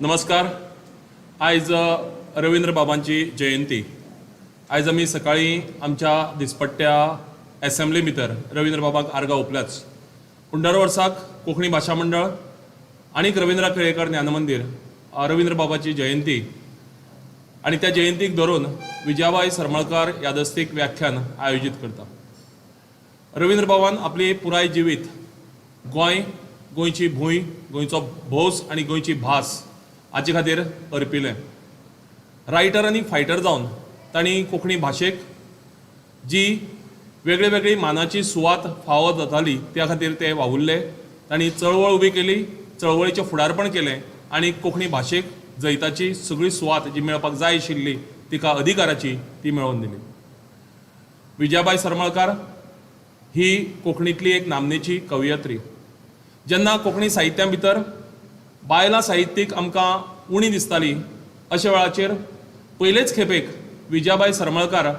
नमस्कार. आयज रवींद्र बाबांची जयंती. आयज आमी सकाळीं आमच्या दिसपट्ट्या एसेंब्ली भितर रवींद्र बाबांक आर्गां ओंपल्याच, पूण दर वर्साक कोंकणी भाशा मंडळ आनीक रवींद्र केळेकार ज्ञानमंदीर रवींद्र बाबाची जयंती आनी त्या जयंतीक धरून विजयाबाई सरमळकार यादस्तीक व्याख्यान आयोजीत करता. रवींद्र बाबान आपली पुराय जिवीत गोंय, गोंयची भूंय, गोंयचो भौस आनी गोंयची भास हाचे खातीर अर्पिलें. रायटर आनी फायटर जावन तांणी कोंकणी भाशेक जी वेगळी वेगळी मानाची सुवात फावो जाताली त्या खातीर ते वावुरले. तांणी चळवळ उबी केली, चळवळीचें फुडारपण केलें आनी कोंकणी भाशेक जैताची सगळी सुवात जी मेळपाक जाय आशिल्ली तिका अधिकाराची ती मेळोवन दिली. विजयाबाई सरमळकार ही कोंकणींतली एक नामनेची कवयित्री. जेन्ना कोंकणी साहित्या भितर बायलां साहित्यीक आमकां उणी दिसताली अशा वेळाचेर पयलेच खेपेक विजयाबाई सरमळकार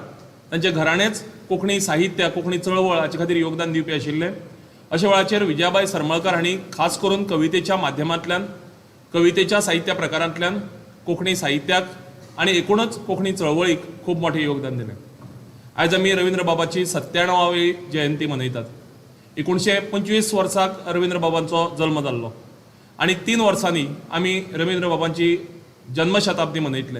तांचे घराणेच कोंकणी साहित्य, कोंकणी चळवळ हाचे खातीर योगदान दिवपी आशिल्ले. अशा वेळाचेर विजयाबाई सरमळकार हांणी खास करून कवितेच्या माध्यमांतल्यान, कवितेच्या साहित्य प्रकारांतल्यान कोंकणी साहित्याक आनी एकूणच कोंकणी चळवळीक खूब मोठें योगदान दिलें. आयज आमी रवींद्र बाबाची 97वी जयंती मनयतात. 1925 वर्साक रवींद्र बाबांचो जल्म जाल्लो आनी 3 वर्सांनी आमी रवींद्र बाबांची जन्मशताब्दी मनयतले.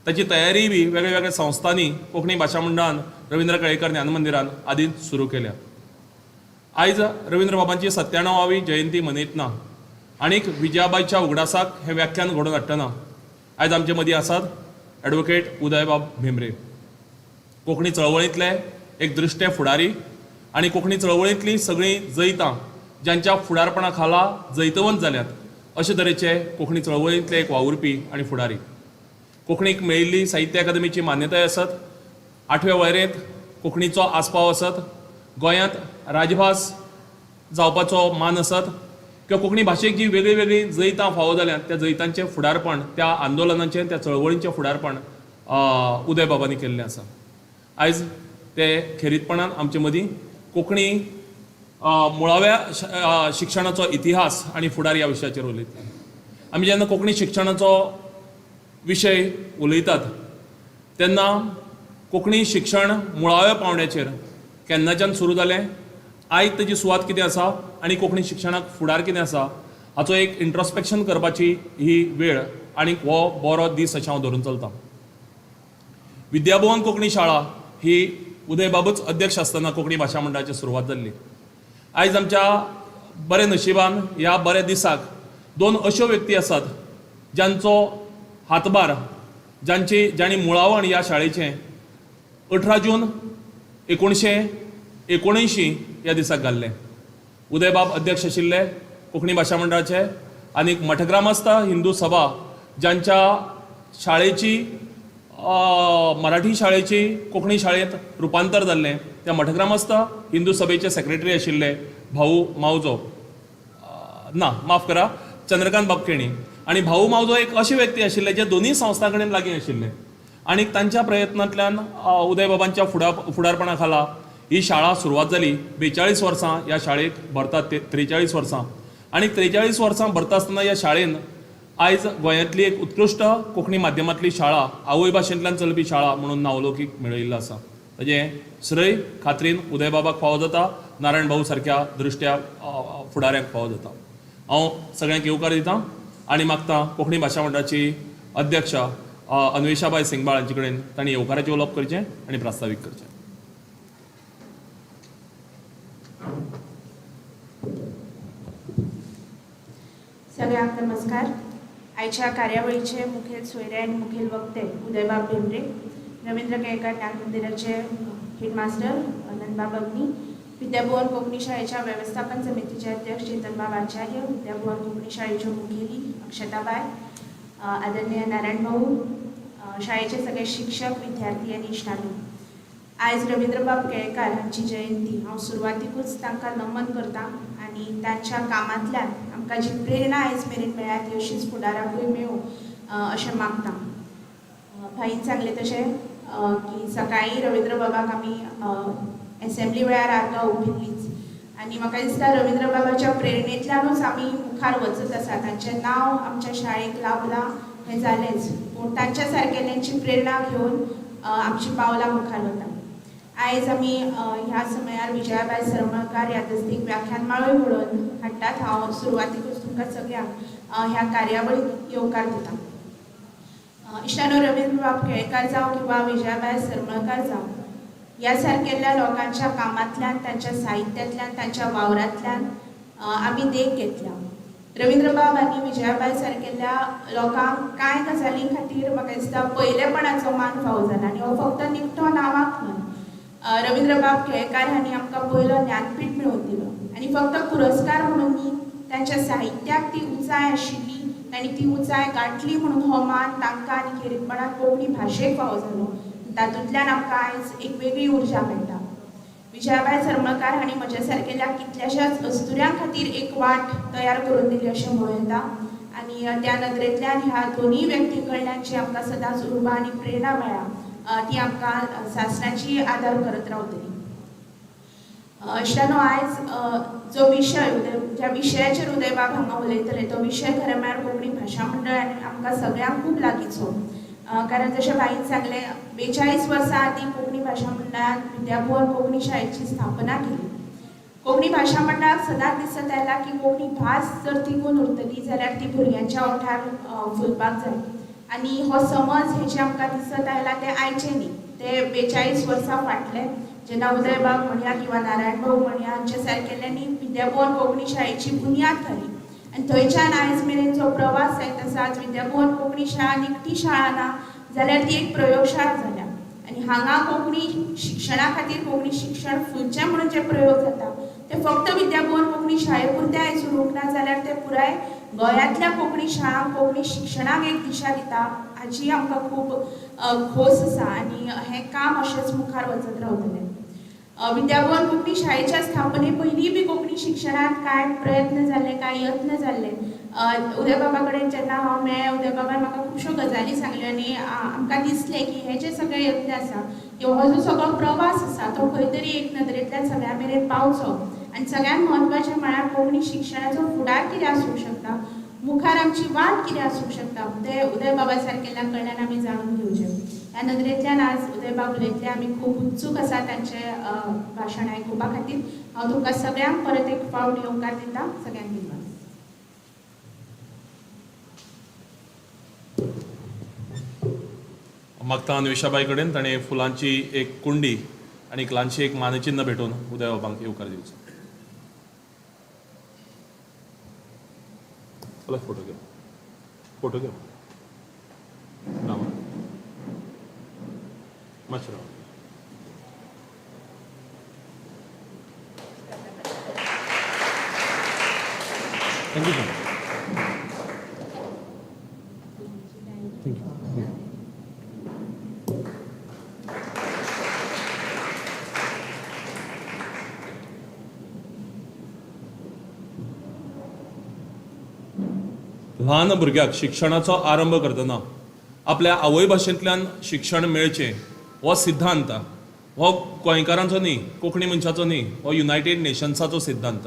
ताची तयारी बी वेगळ्या वेगळ्या संस्थांनी, कोंकणी भाशा मंडळान, रवींद्र केळेकार ज्ञानमंदिरान आदींच सुरू केल्या. आयज रवींद्र बाबांची 97वी जयंती मनयतना आनीक विजयाबाईच्या उगडासाक हें व्याख्यान घडोवन हाडटना आयज आमचे मदीं आसात एडवोकेट उदयबाब भेंब्रे, कोंकणी चळवळींतले एक दृश्टे फुडारी आनी कोंकणी चळवळींतलीं सगळीं जैतां ज्यांच्या फुडारपणा खाला जैतवंत जाल्यात अशे तरेचे कोंकणी चळवळींतले एक वावुरपी आनी फुडारी. कोंकणीक मेळिल्ली साहित्य अकादमीची मान्यताय आसत, 8व्या वळेरेंत कोंकणीचो आस्पाव आसत, गोंयांत राजभास जावपाचो मान आसत किंवा कोंकणी भाशेक जी वेगळीं वेगळीं जैतां फावो जाल्यात त्या जैतांचें फुडारपण, त्या आंदोलनाचें, त्या चळवळींचें फुडारपण उदयबाबांनी केल्लें आसा. आयज ते खेरीतपणान आमचे मदीं कोंकणी मुळाव्या शिक्षणाचो इतिहास आनी फुडार ह्या विशयाचेर उलयतले. आमी जेन्ना कोंकणी शिक्षणाचो विशय उलयतात तेन्ना कोंकणी शिक्षण मुळाव्या पावंड्याचेर केन्नाच्यान सुरू जालें, आयज ताची सुवात कितें आसा आनी कोंकणी शिक्षणाक फुडार कितें आसा हाचो एक इंट्रोस्पेक्शन करपाची ही वेळ आनी हो बरो दीस अशें हांव धरून चलतां. विद्याभुवन कोंकणी शाळा ही उदयबाबूच अध्यक्ष आसतना कोंकणी भाशा मंडळाची सुरवात जाल्ली. आयज आमच्या बऱ्या नशिबान ह्या बऱ्या दिसाक 2 अश्यो व्यक्ती आसात ज्यांचो हातभार, जांची जांणी मुळावण ह्या शाळेचें 18 जून 1979 ह्या दिसाक घाल्लें. उदयबाब अध्यक्ष आशिल्ले कोंकणी भाशा मंडळाचे आनी मठग्रामस्थ हिंदू सभा ज्यांच्या शाळेची मराठी शाळेची कोंकणी शाळेंत रुपांतर जाल्लें त्या मठग्रामस्थ हिंदू सभेचे सेक्रेटरी आशिल्ले भाऊ मावजो, ना माफ करा, चंद्रकांत बाब केणी. आनी भाऊ मावजो एक अशे व्यक्ती आशिल्ले जे दोनूय संस्थां कडेन लागीं आशिल्ले आनी तांच्या प्रयत्नांतल्यान उदयबाबांच्या फुडारपणा खाला ही शाळा सुरवात जाली. 42 वर्सां ह्या शाळेक भरतात, 43 वर्सां, आनी 43 वर्सां भरता आसतना ह्या शाळेन आयज गोंयांतली एक उत्कृश्ट कोंकणी माध्यमांतली शाळा, आवय भाशेंतल्यान चलपी शाळा म्हणून नांवलौकीक मेळयिल्लो आसा. ताजें श्रेय खात्रीन उदयबाबाक फावो जाता, नारायण भाऊ सारक्या दृश्ट्या फुडाऱ्यांक फावो जाता. हांव सगळ्यांक येवकार दितां आनी मागता कोंकणी भाशा मंडळाची अध्यक्ष अन्वेषाबाई सिंगबाळ हांचे कडेन तांणी येवकाराचें उलोवप करचें आनी प्रास्तावीक करचें. सगळ्यांक नमस्कार. आयच्या कार्यावळीचे मुखेल सोयरे आनी मुखेल वक्ते उदयबाब भेंब्रे, रवींद्र केळेकार ज्ञानमंदिराचे हेडमास्टर नंदबाब अग्नी, विद्याभुवन कोंकणी शाळेच्या वेवस्थापन समितीचे अध्यक्ष चेतनबाब आचार्य, विद्याभुवन कोंकणी शाळेच्यो मुखेली अक्षताबाय, आदरणीय नारायण भाऊ, शाळेचे सगळे शिक्षक, विद्यार्थी आनी इश्टांनी, आयज रवींद्रबाब केळेकार हांची जयंती. हांव सुरवातीकूच तांकां नमन करता आनी तांच्या कामांतल्यान आमकां जी प्रेरणा आयज मेरेन मेळ्ळ्या ती अशीच फुडाराकूय मेळूं अशें मागता. भाईन सांगलें तशें की सकाळीं रवींद्रबाबाक आमी एसेंब्ली वेळार आर्गां ओंपिल्लीच आनी म्हाका दिसता रवींद्रबाबाच्या प्रेरणेंतल्यानूच आमी मुखार वचत आसा. तांचें नांव आमच्या शाळेक लाभलां हें जालेंच, पूण तांच्या सारकेल्यांची प्रेरणा घेवन आमचीं पावलां मुखार वता. आयज आमी ह्या समयार विजयाबाय सरमळकार यादस्तीक व्याख्यानमाळूय घडोवन हाडटात. हांव सुरवातीकूच तुमकां सगळ्यांक ह्या कार्यावळीक येवकार दिता. इश्टानो, रवींद्रबाब केळेकार जावं किंवा विजयाबाय सरमळकार जावं, ह्या सारकेल्या लोकांच्या कामांतल्यान, तांच्या साहित्यांतल्यान, तांच्या वावरांतल्यान आमी देख घेतल्या. रवींद्रबाब आनी विजयाबाय सारकेल्या लोकांक कांय गजालीं खातीर म्हाका दिसता पयलेपणाचो मान फावो जाला आनी हो फक्त निखटो नांवाक न्हय. रवींद्रबाब केळेकार हांणी आमकां पयलो ज्ञानपीठ मेळोवन दिलो आनी फक्त पुरस्कार म्हणून न्ही, तांच्या साहित्याक ती उंचाय आशिल्ली, तांणी ती उंचाय गांठली म्हणून हो मान तांकां आनी खेरीतपणान कोंकणी भाशेक फावो जालो. तातूंतल्यान आमकां आयज एक वेगळी उर्जा मेळटा. विजयाबाय सरमळकार हांणी म्हज्या सारकेल्या कितल्याशाच अस्तुऱ्यां खातीर एक वाट तयार करून दिली अशें म्हणूं येता आनी त्या नदरेंतल्यान ह्या दोनूय व्यक्तीं कडल्यान जी आमकां सदांच उर्बा आनी प्रेरणा मेळ्ळा ती आमकां सासणाची आदार करत रावतली. इश्टानो, आयज जो विशय, ज्या विशयाचेर उदयबाब हांगा उलयतले तो विशय खरें म्हळ्यार कोंकणी भाशा मंडळ आनी आमकां सगळ्यांक खूब लागींचो. कारण जशें बाईन सांगलें, 42 वर्सां आदीं कोंकणी भाशा मंडळान विद्याभुवन कोंकणी शाळेची स्थापना केली. कोंकणी भाशा मंडळाक सदांच दिसत आयला की कोंकणी भास जर तिगून उरतली जाल्यार ती भुरग्यांच्या ओंठार फुलपाक जाय आनी हो समज हे जे आमकां दिसत आयला तें आयचें न्ही, ते 42 वर्सां फाटले जेन्ना उदयबाब म्हणया किंवा नारायण भाऊ म्हणया हांच्या सारकेल्यांनी विद्याभुवन कोंकणी शाळेची बुन्याद घाली आनी थंयच्यान आयज मेरेन जो प्रवास जायत आसा, आज विद्याभुवन कोंकणी शाळा निखटी शाळा ना जाल्यार ती एक प्रयोगशाळा जाल्या आनी हांगा कोंकणी शिक्षणा खातीर कोंकणी शिक्षण फुलचें म्हणून जे प्रयोग जाता ते फक्त विद्याभुवन कोंकणी शाळे पुरते आयज उरूंक ना जाल्यार ते पुराय गोंयांतल्या कोंकणी शाळांक कोंकणी शिक्षणाक एक दिशा दिता हाची आमकां खूब खोस आसा आनी हें काम अशेंच मुखार वचत रावतलें. विद्याभुवन कोंकणी शाळेच्या स्थापने पयलीं बी कोंकणी शिक्षणांत कांय प्रयत्न जाल्ले, कांय यत्न जाल्ले. उदयबाबा कडेन जेन्ना हांव मेळ्ळें, उदयबाबान म्हाका खुबश्यो गजाली सांगल्यो आनी आमकां दिसलें की हे जे सगळे यत्न आसा किंवा हो जो सगळो प्रवास आसा तो खंय तरी एक नदरेंतल्यान सगळ्यां मेरेन पावचो आनी सगळ्यांत म्हत्वाचें म्हळ्यार कोंकणी शिक्षणाचो फुडार कितें आसूंक शकता, मुखार आमची वाट कितें आसूंक शकता तें उदयबाबा सारकेल्या कडल्यान आमी जाणून घेवचें. ह्या नदरेंतल्यान आज उदयबाब उलयतले, आमी खूब उत्सूक आसा तांचें भाशण आयकुपा खातीर. हांव तुमकां सगळ्यांक परत एक फावट येवकार दिता. सगळ्यांक दिनवास. मागता अन्वेषाबाई कडेन ताणें फुलांची एक कुंडी आनी एक ल्हानशी एक मानचिन्न भेटोवन उदयबाबांक येवकार दिवचो. चला फोटो घे, फोटो घे. राव मातशें राव. Thank you sir. Thank you. ल्हान भुरग्याक शिक्षणाचो आरंभ करतना आपल्या आवय भाशेंतल्यान शिक्षण मेळचें हो सिद्धांत हो गोंयकारांचो न्ही, कोंकणी मनशाचो न्ही, हो युनायटेड नेशन्साचो सिद्धांत.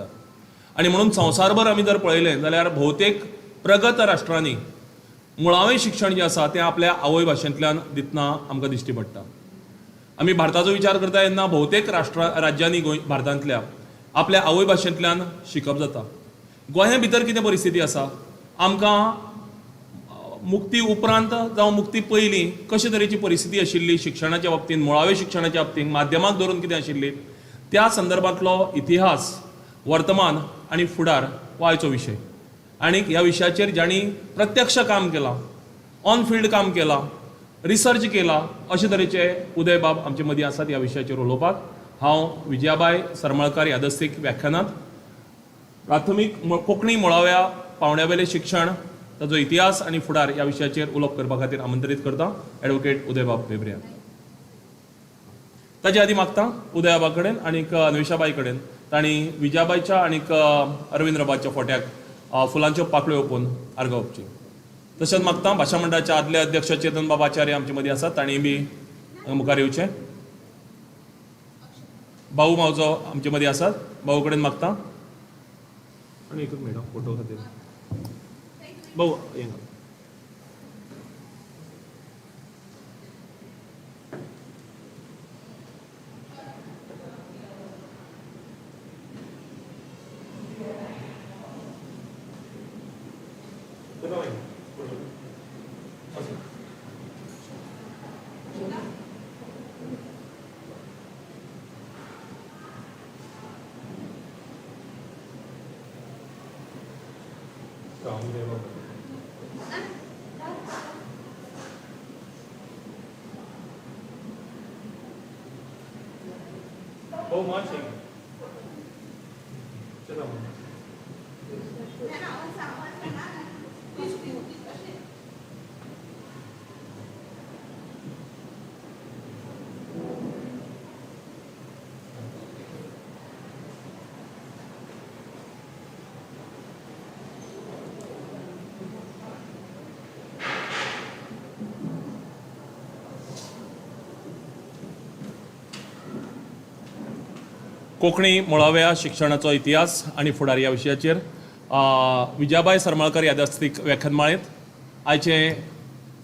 आनी म्हणून संवसारभर आमी जर पळयलें जाल्यार भोवतेक प्रगत राष्ट्रांनी मुळावें शिक्षण जें आसा तें आपल्या आवय भाशेंतल्यान दितना आमकां दिश्टी पडटा. आमी भारताचो विचार करता तेन्ना भोवतेक राज्यांनी गोंय भारतांतल्या आपल्या आवय भाशेंतल्यान शिकप जाता. गोंया भितर कितें परिस्थिती आसा, आमकां मुक्ती उपरांत जावं मुक्ती पयलीं कशे तरेची परिस्थिती आशिल्ली शिक्षणाच्या बाबतींत, मुळाव्या शिक्षणाच्या बाबतींत, माध्यमाक धरून कितें आशिल्ली, त्या संदर्भांतलो इतिहास, वर्तमान आनी फुडार हो आयचो विशय. आनी ह्या विशयाचेर जांणी प्रत्यक्ष काम केलां, ऑन फिल्ड काम केलां, रिसर्च केला, अशे तरेचे उदयबाब आमचे मदीं आसात ह्या विशयाचेर उलोवपाक. हांव विजयाबाय सरमळकार यादस्तीक व्याख्यानांत प्राथमीक कोंकणी मुळाव्या पावंड्यावेलें शिक्षण, ताचो इतिहास आनी फुडार ह्या विशयाचेर उलोवप करपा खातीर आमंत्रीत करता एडवोकेट उदयबाब भेंब्रे. ताचे आदीं मागता उदयबाबा कडेन आनीक अन्वेषाबाई कडेन तांणी विजयाबाईच्या आनीक अरविंद्रबाबाच्या फोट्याक फुलांच्यो पाकळ्यो ओंपून आर्गां ओंपची. तशेंच मागता भाशा मंडळाचे आदले अध्यक्ष चेतन बाब आचार्य आमचे मदीं आसात, तांणी बी मुखार येवचें. भाऊ मावजो आमचे मदीं आसात. भाऊ कडेन मागता आनी एकूच मिनट फोटो खातीर. भाऊ हें घाल. कोंकणी मुळाव्या शिक्षणाचो इतिहास आनी फुडार ह्या विशयाचेर विजयाबाय सरमळकर यादस्तीक व्याख्यानमाळेंत आयचें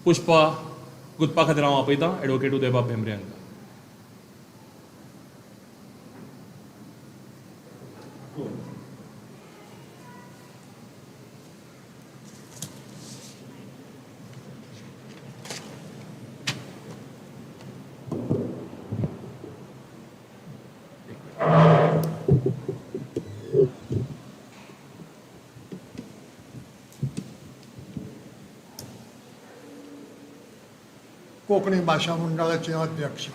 पुष्प गुंतपा खातीर हांव आपयतां एडवोकेट उदयबाब भेंब्रे हांकां. कोंकणी भाशा मंडळाचे अध्यक्ष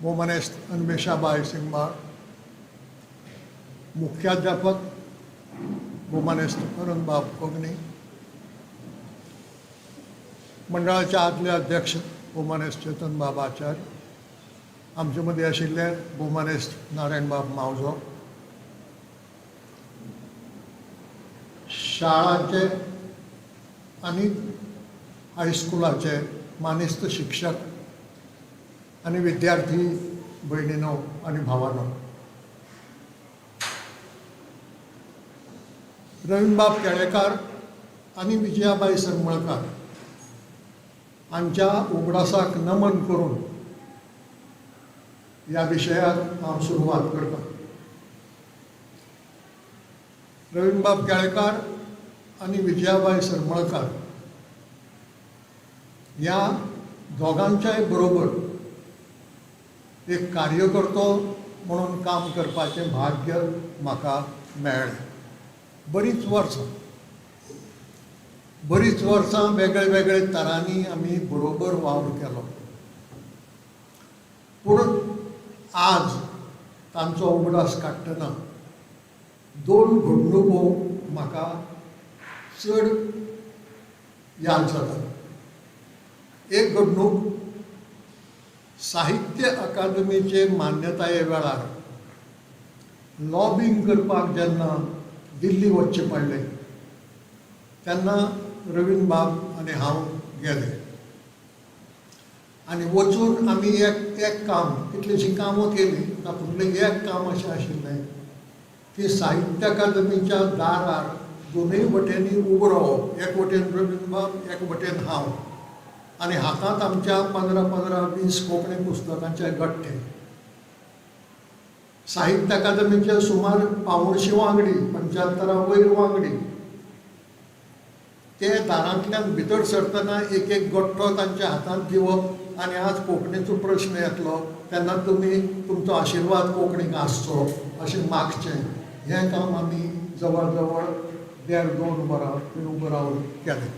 मोमनेस्त अन्वेषाबाय सिंगबाळ, मुख्याध्यापक मोमनेस्त अरुणबाब कोगणी, मंडळाचे आदले अध्यक्ष भोवमानेस्त चेतनबाब आचार्य, आमचे मदीं आशिल्ले भोवमानेस्त नारायणबाब मावजो, शाळांचे आनी हायस्कुलाचे मानेस्त शिक्षक आनी विद्यार्थी भयणीनो आनी भावानो, रवीनबाब केळेकार आनी विजयाबाई सरमळकार हांच्या उगडासाक नमन करून ह्या विशयाक हांव सुरवात करतां. रवीनबाब केळेकार आनी विजयाबाई सरमळकार ह्या दोगांच्याय बरोबर एक कार्यकर्तो म्हणून काम करपाचें भाग्य म्हाका मेळ्ळें. बरीच वर्सां वेगळे वेगळे तरांनी आमी बरोबर वावर केलो, पूण आज तांचो उगडास काडटना दोन घडणुको म्हाका चड याद जाता. एक घडणूक साहित्य अकादमीचे मान्यताये वेळार लॉबींग करपाक जेन्ना दिल्ली वचचें पडलें तेन्ना रवीनबाब आनी हांव गेले आनी वचून आमी एक एक काम, कितलींशीं कामां केलीं, तातूंतलें एक काम अशें आशिल्लें की साहित्य अकादमीच्या दारार दोनूय वटेनी उबो रावप, एक वटेन रवीनबाब, एक वटेन हांव, आनी हातांत आमच्या 15 15 20 कोंकणी पुस्तकांचे गट्टे. साहित्य अकादमीचे सुमार 75 वांगडी, 75 वयर वांगडी, ते दारांतल्यान भितर सरतना एक एक गट्टो तांच्या हातांत दिवप आनी आज कोंकणीचो प्रश्न येतलो तेन्ना तुमी तुमचो आशिर्वाद कोंकणीक आसचो अशें मागचें. हें काम आमी जवळ जवळ 1.5 2 वरां थंय उबो रावन केलें.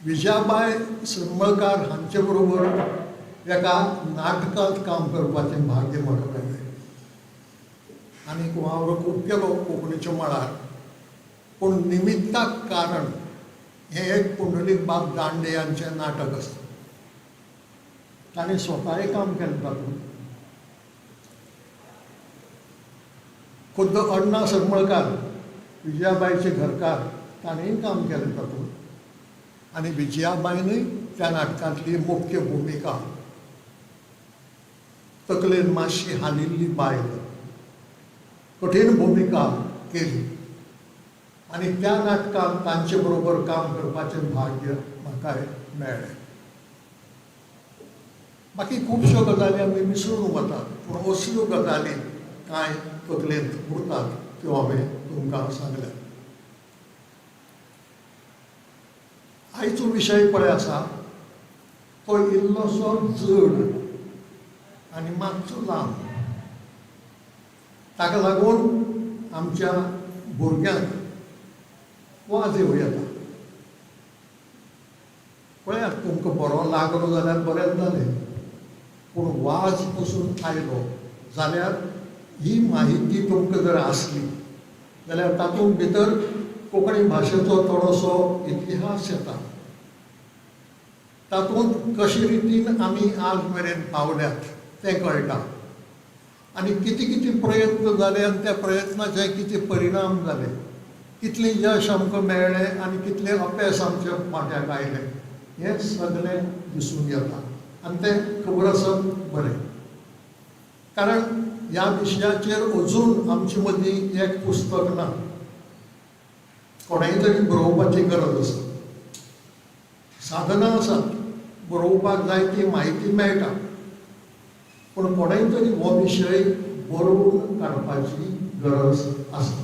विजयाबाय सरमळकार हांचे बरोबर एका नाटकांत काम करपाचें भाग्य म्हाका मेळ्ळें आनी वावर खूब केलो कोंकणीच्या मळार. पूण निमित्ताक कारण हें एक पुंडलीक बाब दांडे हांचें नाटक आसता, तांणी स्वताय काम केलें तातूंत. खुद्द अण्णा सरमळकार विजयाबाईचे घरकार तांणीय काम केलें तातूंत आनी विजयाबाईनूय त्या नाटकांतली मुख्य भुमिका तकलेन मातशी हालिल्ली बायल, कठीण भुमिका केली आनी त्या नाटकांत तांचे बरोबर काम करपाचें भाग्य म्हाकाय मेळ्ळें. बाकी खुबश्यो गजाली आमी विसरून वतात, पूण असल्यो गजाली कांय तकलेंत उरतात त्यो हांवें तुमकां सांगल्यात. आयचो विशय पळय आसा तो इल्लोसो जड आनी मातसो लांब, ताका लागून आमच्या भुरग्यांक वाज येवं येता. पळयात, तुमकां बरो लागलो जाल्यार बरेंच जालें, पूण वाज पसून आयलो जाल्यार ही माहिती तुमकां जर आसली जाल्यार तातूंत भितर कोंकणी भाशेचो थोडोसो इतिहास येता, तातूंत कशे रितीन आमी आज मेरेन पावल्यात तें कळटा आनी कितें कितें प्रयत्न जाले आनी त्या प्रयत्नाचे कितें परिणाम जाले, कितलें यश आमकां मेळ्ळें आनी कितलें अपेस आमच्या वांट्याक आयलें हें सगळें दिसून येता आनी तें खबर आसप बरें. कारण ह्या विशयाचेर अजून आमचे मदीं एक पुस्तक ना, कोणाय तरी बरोवपाची गरज आसा. साधनां आसात, बरोवपाक जाय ती म्हायती मेळटा, पूण कोणाय तरी हो विशय बरोवन काडपाची गरज आसा.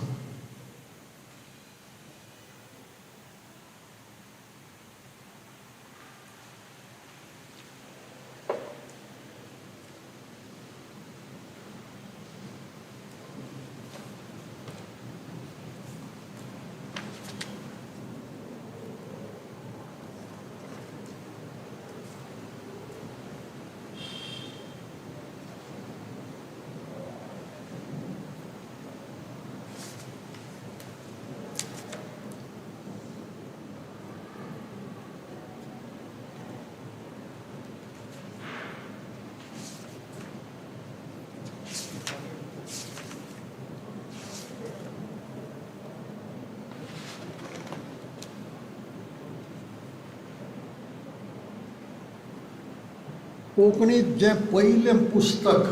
कोंकणीत जें पयलें पुस्तक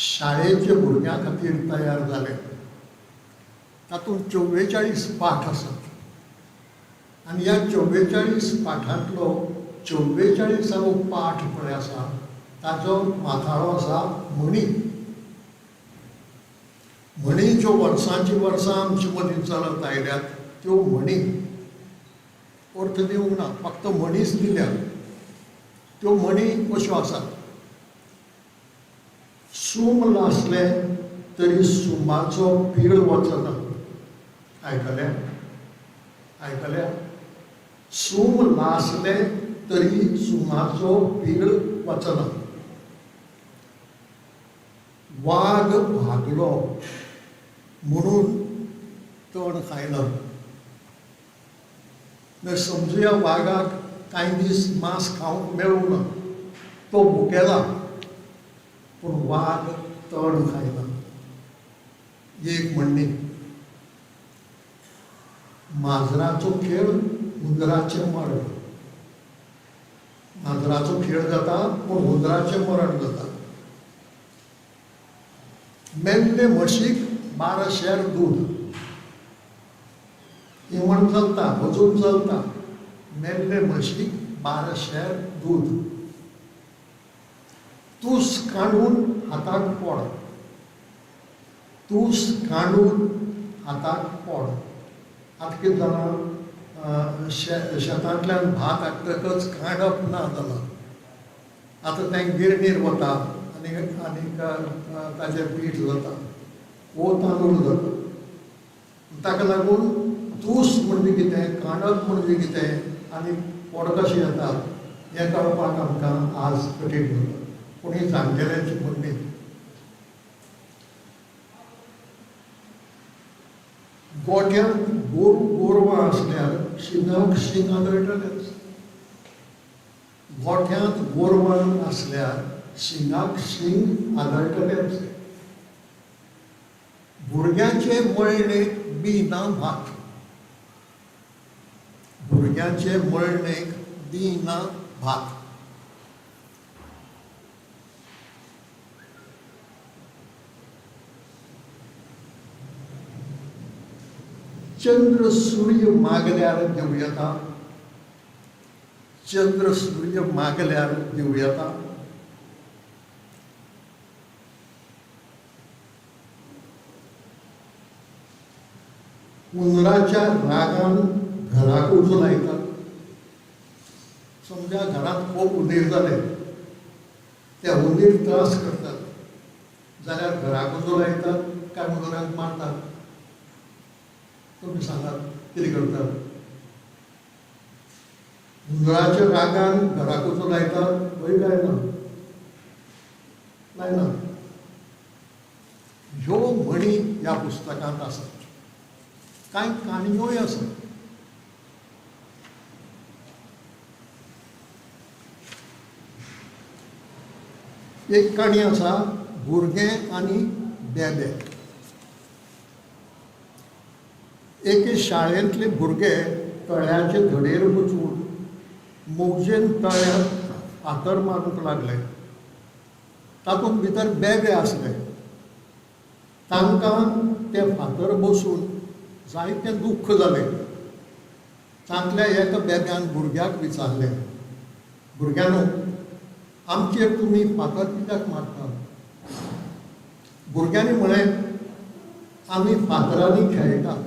शाळेच्या भुरग्यां खातीर तयार जालें तातूंत 44 पाठ आसात आनी ह्या 44 पाठांतलो 44वो पाठ पळय आसा ताचो माथाळो आसा म्हणी. म्हणी ज्यो वर्सांची वर्सां आमचे मदीं चलत आयल्यात त्यो म्हणी अर्थ दिवंक ना, फक्त म्हणीच दिल्यात. त्यो म्हणी अश्यो आसात: सूम लासलें तरी सुमाचो पीळ वचना. आयकल्या आयकल्या? सूम लासलें तरी सुमाचो पीळ वचना. वाग भागलो म्हणून तण खायना. समजुया वागाक कांय दीस मांस खावंक मेळूंक ना, तो भुकेला, पूण वाग तण खायना. एक म्हणणी. माजराचो खेळ हुंदराचें मरण. माजराचो खेळ जाता पूण हुंदराचें मरण जाता. मेल्ले म्हशीक 12 शेर दूद. ही म्हण चलता, अजून चलता. मेल्ले म्हशीक 12 शेर दूद. तूस काडून हाताक पड. तूस काडून हाताक पड. आतां कितें जालां, शेतांतल्यान भात हाडटकच काडप ना जालां. आतां तें गिरणीर वता आनी आनीक ताचें पीठ जाता वो तांदूळ जाता. ताका लागून तूस म्हणजे कितें, कांडप म्हणजे कितें आनी पोड कशें येतात हें कळपाक आमकां आज कठीण जाता. पूण ही जाणटेल्यांची म्हणणी. गोठ्यांत गोरवां आसल्यार शिंगाक शींग आदळटलेंच. गोठ्यांत गोरवां आसल्यार शिंगाक शींग आदळटलेंच. भुरग्यांचे मळणेक बी ना भात. भुरग्यांचे मळणेक बी ना भात. चंद्र सूर्य मागल्यार दिवं येता, चंद्र सूर्य मागल्यार दिवं येता. हुंदराच्या रागान घराक उजो लायतात. समजा घरांत खूब हुंदीर जाले, ते हुंदीर त्रास करतात जाल्यार घराक उजो लायतात काय हुंदरांक मारतात? तुमी सांगात कितें करतात? हुंदराच्या रागान घराक उजो लायतात हय काय ना? लायना. ह्यो म्हणी ह्या पुस्तकांत आसात. कांय काणयोय आसात. एक काणी आसा भुरगें आनी बेबे. एके शाळेंतले भुरगे तळ्याचे धडेर वचून मौजेन तळ्यांत फातर मारूंक लागले. तातूंत भितर बेबे आसले. तांकां ते फातर बसून जायतें दुख्ख जालें. तांतल्या एका बेब्यान भुरग्याक विचारलें, भुरग्यांनो आमचेर तुमी फातर कित्याक मारतात? भुरग्यांनी म्हळें, आमी फातरांनी खेळटात.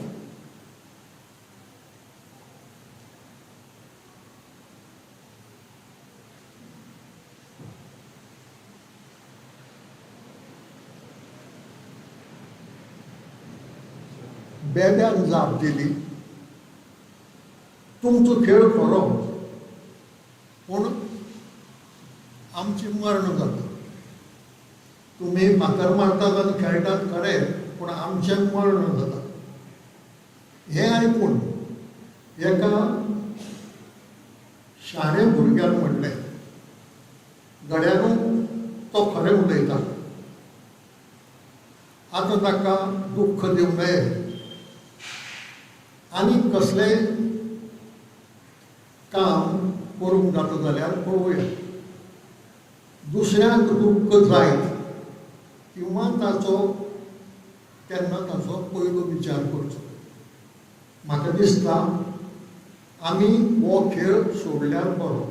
बेब्यान जाप दिली, तुमचो खेळ खरो, पूण आमचें मर्ण जाता. तुमी फातर मारतात आनी खेळटात खरें, पूण आमचें मर्ण जाता. हें आयकून एका शाणे भुरग्यान म्हणलें, गड्यानो तो खरें उलयता, आतां ताका दुख्ख दिवं नये आनी कसलें काम करूंक जाता जाल्यार पळोवया. दुसऱ्यांक दुख्ख जायत किंवा ताचो तेन्ना ताचो पयलो विचार करचो. म्हाका दिसता आमी हो खेळ सोडल्यार बरो.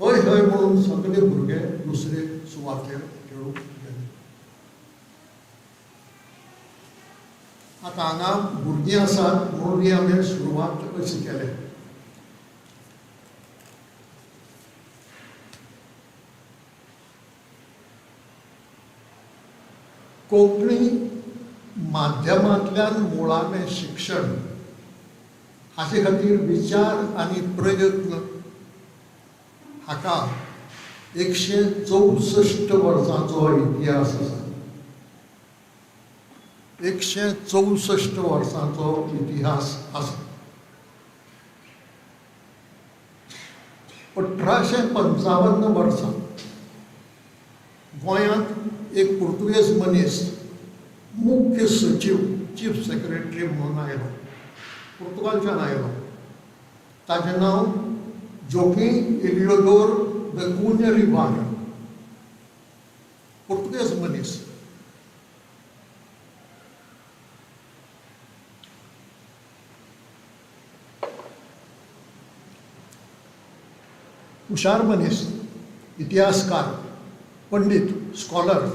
हय हय म्हणून सगळे भुरगे दुसरे सुवातेर खेळूंक गेले. आतां हांगा भुरगीं आसात म्हणून ही आमी सुरवात अशी केल्या. कोंकणी माध्यमांतल्यान मुळावें शिक्षण हाचे खातीर विचार आनी प्रयत्न हाका 164 वर्सांचो इतिहास आसा. 164 वर्सांचो इतिहास आसा. 1855 वर्सां गोंयांत एक पुर्तुगेज मनीस मुख्य सचीव चीफ सेक्रेटरी म्हणून आयलो, पुर्तुगालच्यान आयलो. ताचें नांव जोकीं इलियोदोर the Cunha Rivar, पुर्तुगेज मनीस. हुशार मनीस, इतिहासकार, पंडीत, स्कॉलर.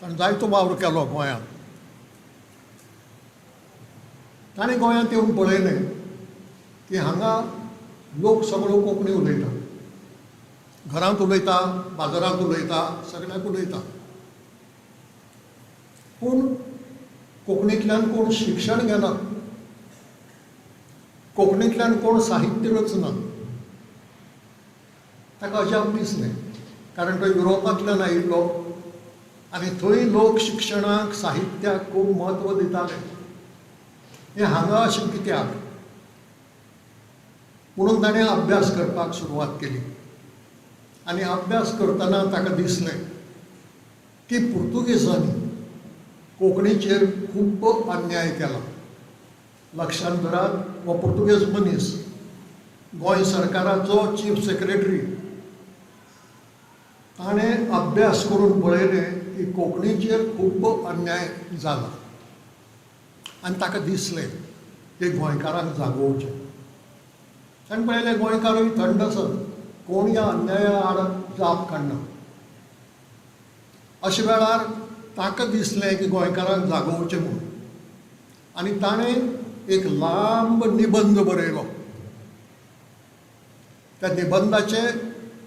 ताणें जायतो वावर केलो गोंयांत. ताणें गोंयांत येवन पळयलें की हांगा लोक सगळो कोंकणी उलयता, घरांत उलयता, बाजारांत उलयता, सगळ्याक उलयता, पूण कोंकणींतल्यान कोण शिक्षण घेना, कोंकणींतल्यान कोण साहित्य रचना. ताका अजाप दिसलें, कारण तो युरोपांतल्यान आयिल्लो आनी थंय लोक शिक्षणाक साहित्याक खूब म्हत्व दिताले. हें हांगा अशें कित्याक म्हणून ताणें अभ्यास करपाक सुरवात केली. आनी अभ्यास करतना ताका दिसलें की पुर्तुगेजांनी कोंकणीचेर खूब अन्याय केला. लक्षांत धरात, हो पुर्तुगेज मनीस गोंय सरकाराचो चीफ सेक्रेटरी. ताणें अभ्यास करून पळयलें की कोंकणीचेर खूब अन्याय जाला. आनी ताका दिसलें की गोंयकारांक जागोवचें. ताणें पळयलें गोंयकारूय थंड आसात, कोण ह्या अन्याया आड जाप काडना. अशे वेळार ताका दिसलें की गोंयकारांक जागोवचें म्हूण आनी ताणें एक लांब निबंद बरयलो. त्या निबंदाचें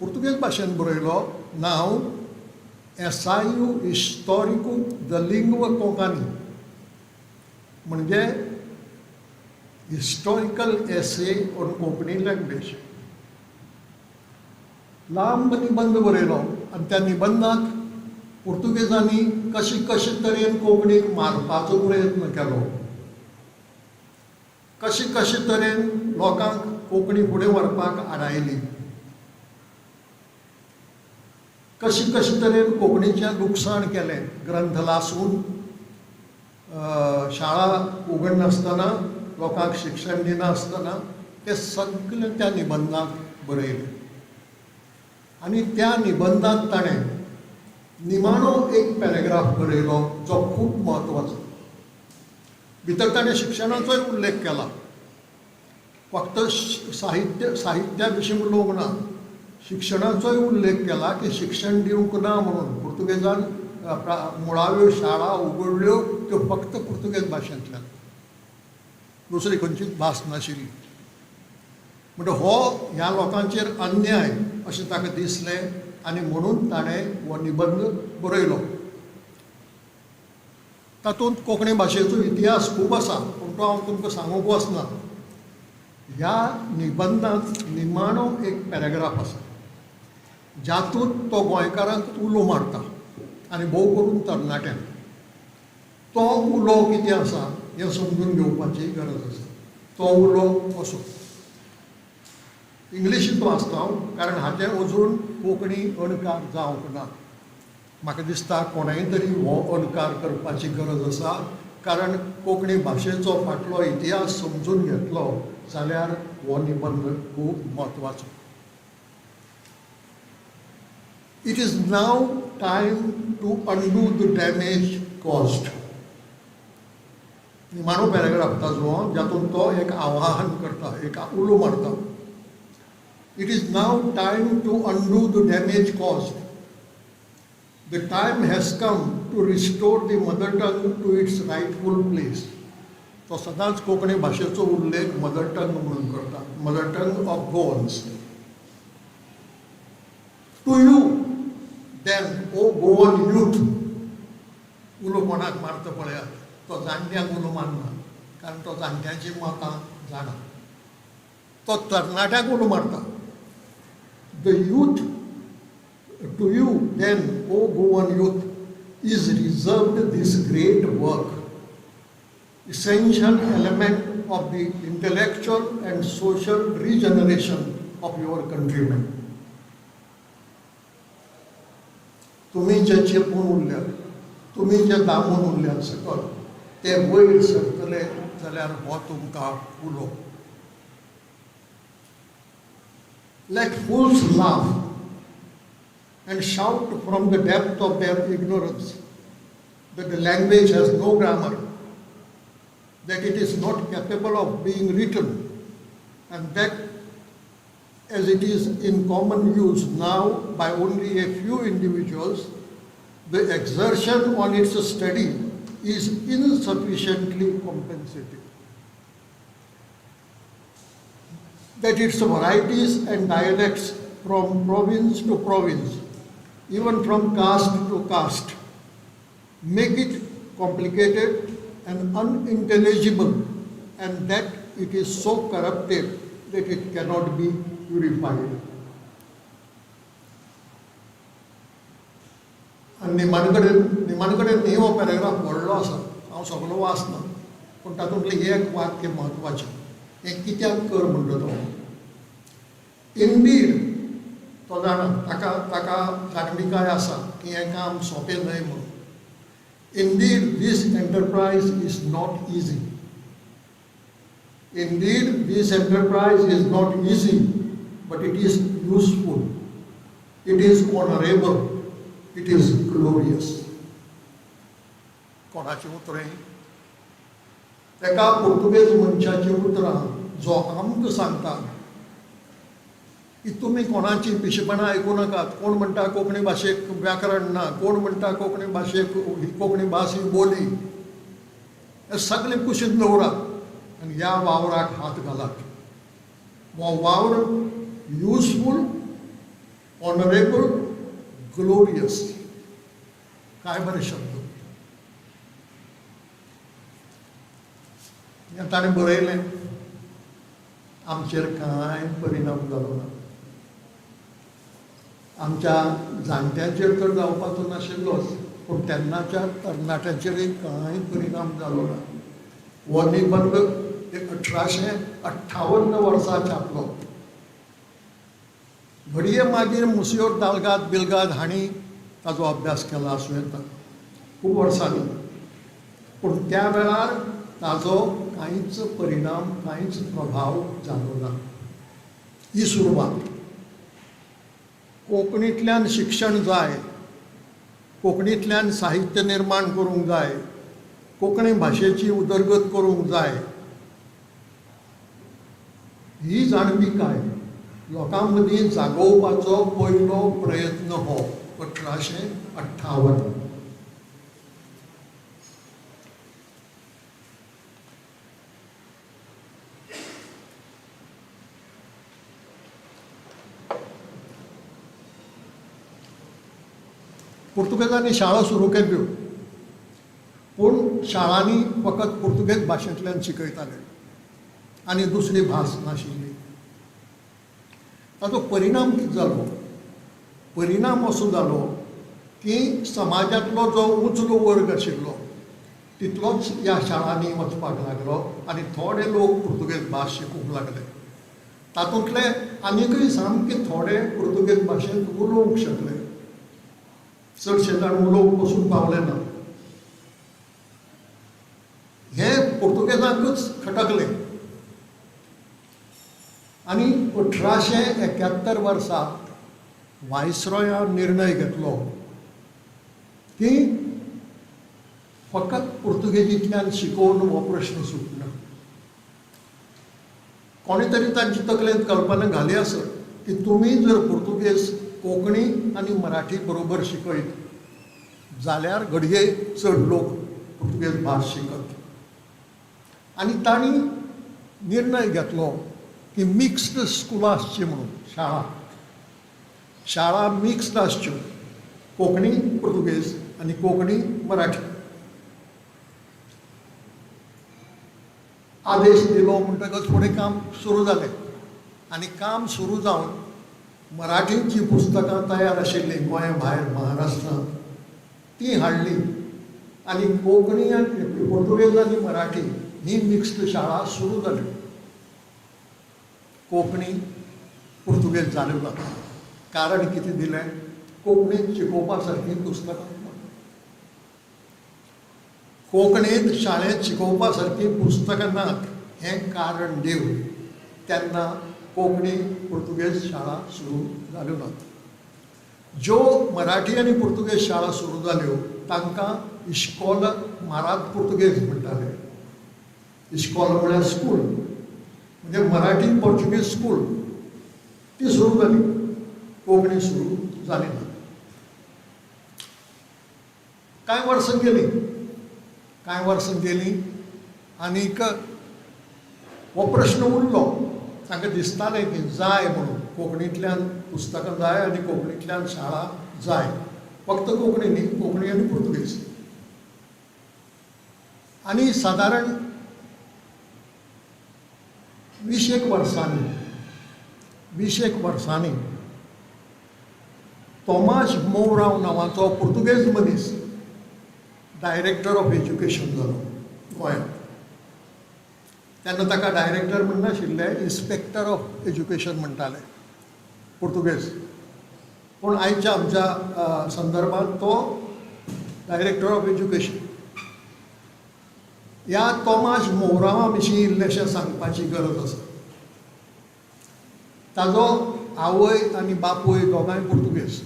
पुर्तुगेज भाशेन बरयलो, नांव एसायू इश्तॉरिकू the लिंग्व कोंकणी, म्हणजे historical essay on Konkani language. लांब निबंद बरयलो आनी त्या निबंदांत पुर्तुगेजांनी कशी कशे तरेन कोंकणीक मारपाचो प्रयत्न केलो, कशे कशे तरेन लोकांक कोंकणी फुडें व्हरपाक आडायली, कशे कशे तरेन कोंकणीचें लुकसाण केलें, ग्रंथ लासून, शाळा उगडनासतना, लोकांक शिक्षण दिनासतना, तें सगळें त्या निबंदांत बरयलें. आनी त्या निबंदांत ताणें निमाणो एक पॅरेग्राफ बरयलो जो खूब म्हत्वाचो. भितर ताणें शिक्षणाचोय उल्लेख केला, फक्त साहित्या विशीं उलोवंक ना, शिक्षणाचोय उल्लेख केला की शिक्षण दिवंक ना म्हणून पुर्तुगेजान मुळाव्यो शाळा उगडल्यो त्यो फक्त पुर्तुगेज भाशेंतल्यान, दुसरी खंयचीच भास नाशिल्ली. म्हणटा हो ह्या लोकांचेर अन्याय अशें ताका दिसलें आनी म्हणून ताणें हो निबंद बरयलो. तातूंत कोंकणी भाशेचो इतिहास खूब आसा, पूण तो हांव तुमकां सांगूंक वचना. ह्या निबंदांत निमाणो एक पॅरेग्राफ आसा जातूंत तो गोंयकारांक उलो मारता आनी भोव करून तरणाट्यांक. तो उलो कितें आसा हें समजून घेवपाची गरज आसा. तो उलो असो, इंग्लिशींत वाचता हांव, कारण हाचें अजून कोंकणी अणकार जावंक ना. म्हाका दिसता कोणाय तरी हो अणकार करपाची गरज आसा, कारण कोंकणी भाशेचो फाटलो इतिहास समजून घेतलो जाल्यार हो निबंद खूब म्हत्वाचो. It is now time to undo the damage caused. निमाणो पॅराग्राफ ताजो जातूंत तो एक आवाहन करता, एक उलो मारता. It is now time to undo the damage caused. The time has come to restore the mother tongue to its rightful place. तो सदांच कोंकणी भाशेचो उल्लेख मदर टंग म्हणून करता, mother tongue of Goans. To you then, O Goan youth, उलो कोणाक मारता पळयात, तो जाणट्यांक उलो मारना, कारण तो जाणट्यांची मतां जाणा. तो तरणाट्यांक उलो मारता. The youth, to you then, O Goan youth, is reserved this great work, essential element of the intellectual and social regeneration of your countrymen. तुमी जे चेपून उरल्यात, तुमी जे दामून उरल्यात सकल, ते वयर सरतले जाल्यार हो तुमकां उलो. Let fools laugh and shout from the depth of their ignorance that the language has no grammar, that it is not capable of being written, and that as it is in common use now by only a few individuals, the exertion on its study is insufficiently compensated. That its varieties and dialects from province to province, even from caste to caste, make it complicated and unintelligible, and that it is so corrupted that it cannot be purified. आनी निमाण कडेन न्ही हो paragraph व्हडलो आसा, हांव सगलो वाचना, पूण तातूंतलें एक वाक्य म्हत्वाचें, हें कित्याक कर म्हणटा तो. इनडीड, तो जाणा, ताका जाणविकाय आसा की हें काम सोंपें न्हय म्हणून. Indeed, this enterprise is not easy. Indeed, this enterprise is not easy, but it is useful. It is honorable. It is glorious. कोणाचीं उतरां? एका पुर्तुगेज मनशाचीं उतरां जो आमकां सांगता की तुमी कोणाची पिशेपणां आयकूं नाकात. कोण म्हणटा कोंकणी भाशेक व्याकरण ना, कोण म्हणटा कोंकणी भाशेक ही कोंकणी भास ही बोली, हे सगळें कुशीन दवरात आनी ह्या वावराक हात घालात. हो वावर युजफूल, ऑनरेबल, ग्लोरियस. काय बरे शब्द हें ताणें बरयलें. आमचेर कांय परिणाम जालो ना. आमच्या जाणट्यांचेर तर जावपाचो नाशिल्लोच, पूण तेन्नाच्या तरणाट्यांचेरय कांय परिणाम जालो ना. हो निबंद 1858 वर्सा छापलो. घडये मागीर मुसियोर दालगाद बिलगाद हांणी ताजो अभ्यास केला आसूं येता खूब वर्सांनी, पूण त्या वेळार ताजो कांयच परिणाम, कांयच प्रभाव जालो ना. ही सुरवात. कोंकणींतल्यान शिक्षण जाय, कोंकणींतल्यान साहित्य निर्माण करूंक जाय, कोंकणी भाशेची उदरगत करूंक जाय, ही जाणविकाय लोकां मदीं जागोवपाचो पयलो प्रयत्न हो 1858. पुर्तुगेजांनी शाळा सुरू केल्ल्यो, पूण शाळांनी फकत पुर्तुगेज भाशेंतल्यान शिकयताले आनी दुसरी भास नाशिल्ली. ताचो परिणाम कितें जालो? परिणाम असो जालो की समाजांतलो जो उंचलो वर्ग आशिल्लो तितलोच ह्या शाळांनी वचपाक लागलो आनी थोडे लोक पुर्तुगेज भास शिकूंक लागले. तातूंतले आनीकय सामके थोडे पुर्तुगेज भाशेंत उलोवंक शकले, चडशे जाण उलोवंक पसून पावले ना. हें पुर्तुगेजांकूच खटकलें आनी 1871 वर्सा वायसरॉयान निर्णय घेतलो की फकत पुर्तुगेजींतल्यान शिकोवन हो प्रश्न सुटना. कोणे तरी तांची तकलेंत कल्पना घाली आसत की तुमी जर पुर्तुगेज कोंकणी आनी मराठी बरोबर शिकयत जाल्यार घडये चड लोक पुर्तुगेज भास शिकत. आनी तांणी निर्णय घेतलो की मिक्स्ड स्कुलां आसचीं म्हणून, शाळा शाळा मिक्स्ड आसच्यो, कोंकणी पुर्तुगेज आनी कोंकणी मराठी. आदेश दिलो म्हणटकच फुडें काम सुरू जालें आनी काम सुरू जावन मराठींत जीं पुस्तकां तयार आशिल्लीं गोंया भायर महाराष्ट्रांत तीं हाडलीं आनी कोंकणी आनी पुर्तुगेज आनी मराठी ही मिक्स्ड शाळा सुरू जाल्यो. कोंकणी पुर्तुगेज जाल्यो ना. कारण कितें दिलें? कोंकणींत शिकोवपा सारकीं पुस्तकां ना, कोंकणींत शाळेंत शिकोवपा सारकीं पुस्तकां नात हें कारण दिवन तेन्ना कोंकणी पुर्तुगेज शाळा सुरू जाल्यो नात. ज्यो मराठी आनी पुर्तुगेज शाळा सुरू जाल्यो तांकां इश्कोल मारात पुर्तुगेज म्हणटाले. इश्कोल म्हळ्यार स्कूल, म्हणजे मराठी पोर्चुगीज स्कूल ती सुरू जाली, कोंकणी सुरू जाली ना. कांय वर्सां गेलीं, कांय वर्सां गेलीं आनीक हो प्रश्न उरलो. तांकां दिसतालें की जाय म्हणून कोंकणींतल्यान पुस्तकां जाय आनी कोंकणींतल्यान शाळा जाय, फक्त कोंकणी न्ही, कोंकणी आनी पुर्तुगेज. आनी सादारण 20 वर्सांनी तोमाश मोवराव नांवाचो पुर्तुगेज मनीस डायरेक्टर ऑफ एज्युकेशन जालो गोंयांत. तेन्ना ताका डायरेक्टर म्हणनाशिल्ले, इन्स्पेक्टर ऑफ एज्युकेशन म्हणटाले पुर्तुगेज. पूण आयच्या आमच्या संदर्भात तो डायरेक्टर ऑफ एज्युकेशन. ह्या तोमाश मोवरावा विशीं इल्लेशें सांगपाची गरज आसा. ताजो आवय आनी बापूय दोगांय पुर्तुगेज,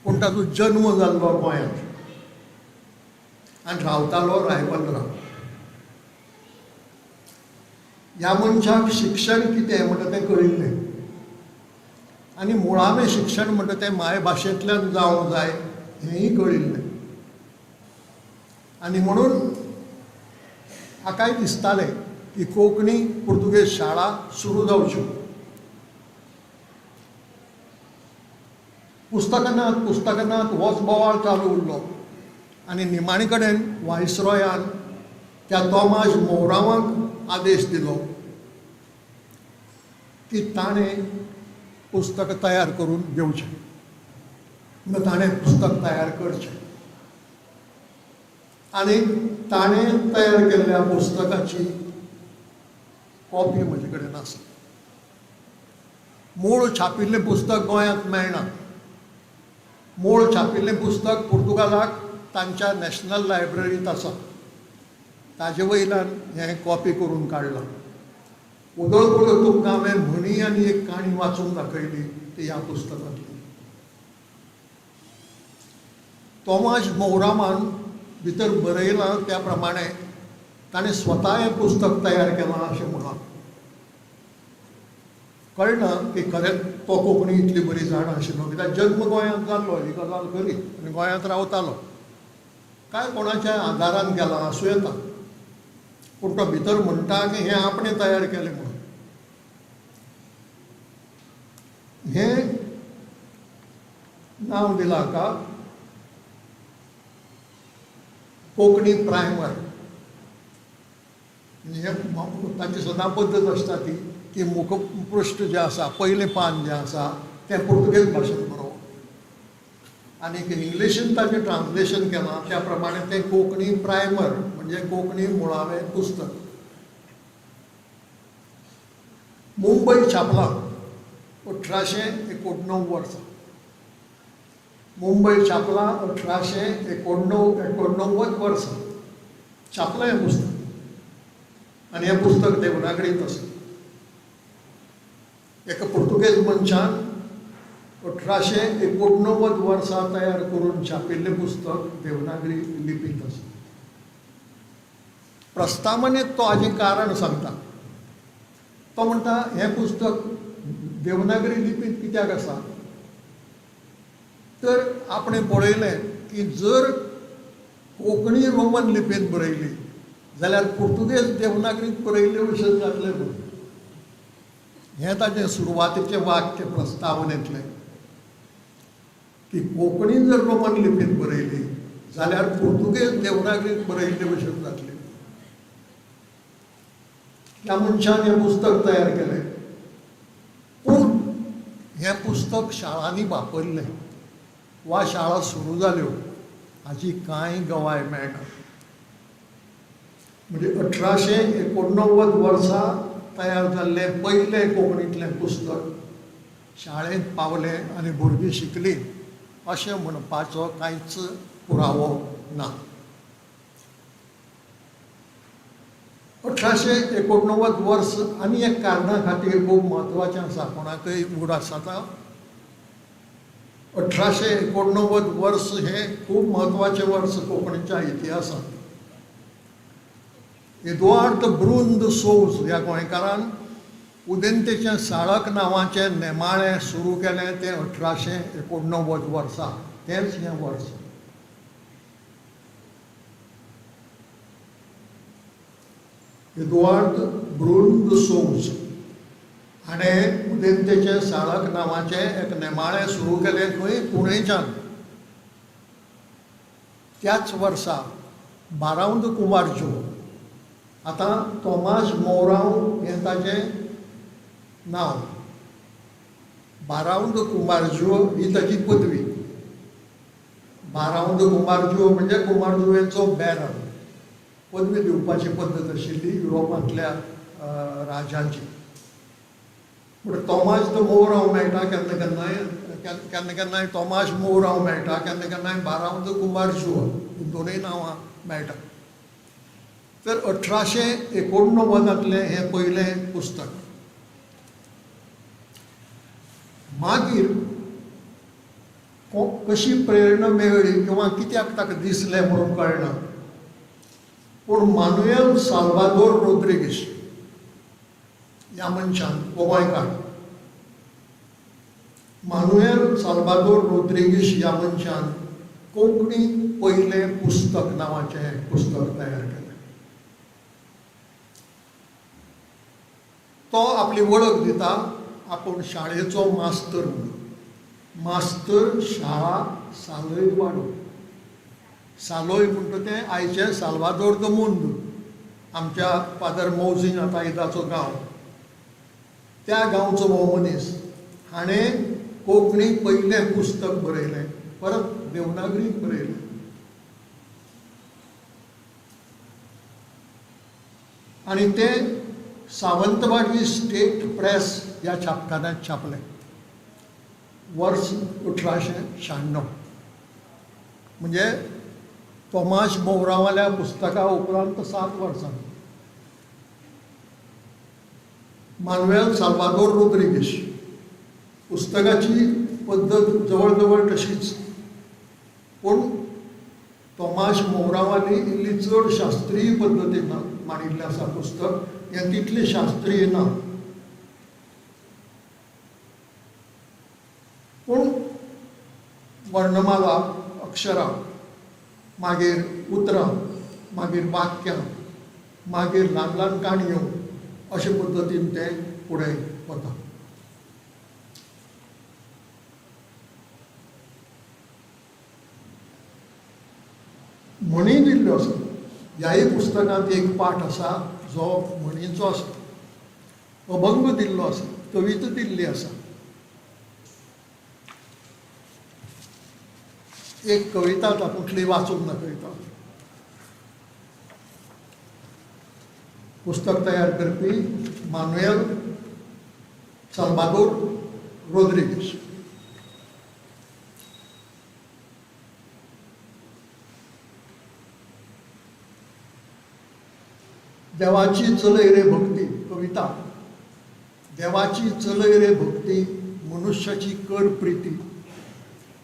पूण ताजो जन्म जाल्लो गोंयांत आनी रावतालो रायबंदरा. ह्या मनशाक शिक्षण कितें म्हणटा तें कळिल्लें आनी मुळावें शिक्षण म्हणटा तें मायभाशेंतल्यान जावंक जाय हेंय कळिल्लें. आनी म्हणून हाकाय दिसतालें की कोंकणी पुर्तुगेज शाळा सुरू जावच्यो. पुस्तकां नात, पुस्तकां नात होच बोवाळ चालू उरलो आनी निमाणे कडेन वायसरॉयान त्या तोमाज मोरावाक आदेश दिलो की ताणें पुस्तक तयार करून घेवचें, म्हणून ताणें पुस्तक तयार करचें आनी ताणें तयार केल्ल्या पुस्तकाची कॉपी म्हजे कडेन आसा. मूळ छापिल्लें पुस्तक गोंयांत मेळना. मूळ छापिल्लें पुस्तक पुर्तुगालाक तांच्या नॅशनल लायब्ररींत आसा. ताजे वयल्यान हें कॉपी करून काडलां. उदळ पडत तुमकां हांवें म्हणी आनी एक काणी वाचून दाखयली ती ह्या पुस्तकांतली. तोमाज मोरामान भितर बरयलां त्या प्रमाणे ताणें स्वता हें पुस्तक तयार केलां अशें म्हळां. कळना की खरेंच तो कोंकणी इतली बरी जाणा आशिल्लो, कित्याक जल्म गोंयांत जाल्लो ही गजाल खरी आनी गोंयांत रावतालो. कांय कोणाच्या आदारान गेला आसूं येता, पूण तो भितर म्हणटा की हें आपणें तयार केलें म्हणून. हें नांव दिलां हाका कोंकणी प्रायमर. हें तांची सदां पद्दत आसता ती की मुखपृश्ठ जें आसा, पयलें पान जें आसा तें पुर्तुगेज भाशेन बरोवप आनी इंग्लिशीन ताचें ट्रान्सलेशन केलां त्या प्रमाणे तें कोंकणी प्रायमर म्हणजे कोंकणी मुळावें पुस्तक. मुंबय छापलां 1889 वर्सा. मुंबय छापलां 1889 वर्सा छापलां हें पुस्तक आनी हें पुस्तक देवनागरींत आसा. एका पुर्तुगेज मनशान 1889 वर्सा तयार करून छापिल्लें पुस्तक देवनागरी लिपींत आसा. प्रस्तावनेंत तो हाजें कारण सांगता. तो म्हणटा हें पुस्तक देवनागरी लिपींत कित्याक आसा तर आपणें पळयलें की जर कोंकणी रोमन लिपींत बरयली जाल्यार पुर्तुगेज देवनागरींत बरयल्ले भशेन जातलें म्हणून. हें ताजें सुरवातेचें वाक्य प्रस्तावनेंतलें की कोंकणी जर रोमन लिपींत बरयली जाल्यार पुर्तुगेज देवनागरींत बरयल्ले भशेन जातलें. ह्या मनशान हें पुस्तक तयार केलें, पूण हें पुस्तक शाळांनी वापरलें वा शाळा सुरू जाल्यो हाची कांय गवाय मेळना. म्हणजे 1889 वर्सा तयार जाल्लें पयलें कोंकणींतलें पुस्तक शाळेंत पावलें आनी भुरगीं शिकलीं अशें म्हणपाचो कांयच पुरावो ना. 1889 वर्स आनी एक कारणा खातीर खूब म्हत्वाचें आसा, कोणाकय उगडास जाता. 1889 वर्स हें खूब म्हत्वाचें वर्स कोंकणीच्या इतिहासांत. एदुआर्द ब्रून the सोज ह्या गोंयकारान उदेंतेचें साळक नांवाचें नेमाळें सुरू केलें तें 1889 वर्सा, तेंच हें वर्स. एदुआर्द ब्रून the सोज हाणें उदेंतेचें साळक नांवाचें एक नेमाळें सुरू केलें खंय? पुणेच्यान. त्याच वर्सा बारावंद कुमारजो, आतां तोमाज मोरांव हें ताजें नांव, बारावंद कुमारजुओ ही ताजी पदवी. बारावंद कुमारजुओ म्हणजे कुमारजुवेंचो बॅरन. पदवी दिवपाची पद्दत आशिल्ली युरोपांतल्या राजांची. पूण तोमाज the मोरांव मेळटा केन्ना केन्नाय, केन्ना केन्नाय तोमाज मोरांव मेळटा, केन्ना केन्नाय बारावंद कुमारजुओ, ही दोनूय नांवां मेळटा. तर 1889 हें पयलें पुस्तक. मागीर कशी प्रेरणा मेळ्ळी किंवा कित्याक ताका दिसलें म्हणून कळना, पूण मानुएल साल्वादोर रोद्रिगीश ह्या मनशान, गोंयकार मानुएल साल्वादोर रोद्रिगीश ह्या मनशान कोंकणी पयलें पुस्तक नांवाचें पुस्तक तयार केलें. तो आपली वळख दिता, आपूण शाळेचो मास्तर म्हणून. मास्तर शाळा सालय वाडो, सालोय म्हणटा तें आयचें साल्वादोर the मुंद, आमच्या फादर मौजीन आतां गांव, त्या गांवचो हो मनीस. हाणें कोंकणी पयलें पुस्तक बरयलें, परत देवनागरीत बरयलें. आनी तें सावंतवाडी स्टेट प्रेस ह्या छापखान्यांत छापलें वर्स 1896. म्हणजे तोमाश मोवरावाल्या पुस्तका उपरांत 7 वर्सां. मानुएल साल्वादोर रोद्रिगीश, पुस्तकाची पद्दत जवळ जवळ तशीच, पूण तोमाश मोवरावाली इल्ली चड शास्त्रीय पद्दतीन मांडिल्लें आसा पुस्तक, हें तितलें शास्त्रीय ना. पूण वर्णमाला, अक्षरां, मागीर उतरां, मागीर वाक्यां, मागीर ल्हान ल्हान काणयो, अशे पद्दतीन तें फुडें वता. म्हणी दिल्ल्यो आसा ह्याय पुस्तकांत. एक पाठ आसा जो म्हणींचो आसा, अभंग दिल्लो आसा, कविता दिल्ली आसा. एक कविता तातूंतली वाचून दाखयता. पुस्तक तयार करपी मानुएल साल्वादोर रोद्रिगीश. देवाची चलय रे भक्ती, कविता. देवाची चलय रे भक्ती, मनुष्याची कर प्रिती,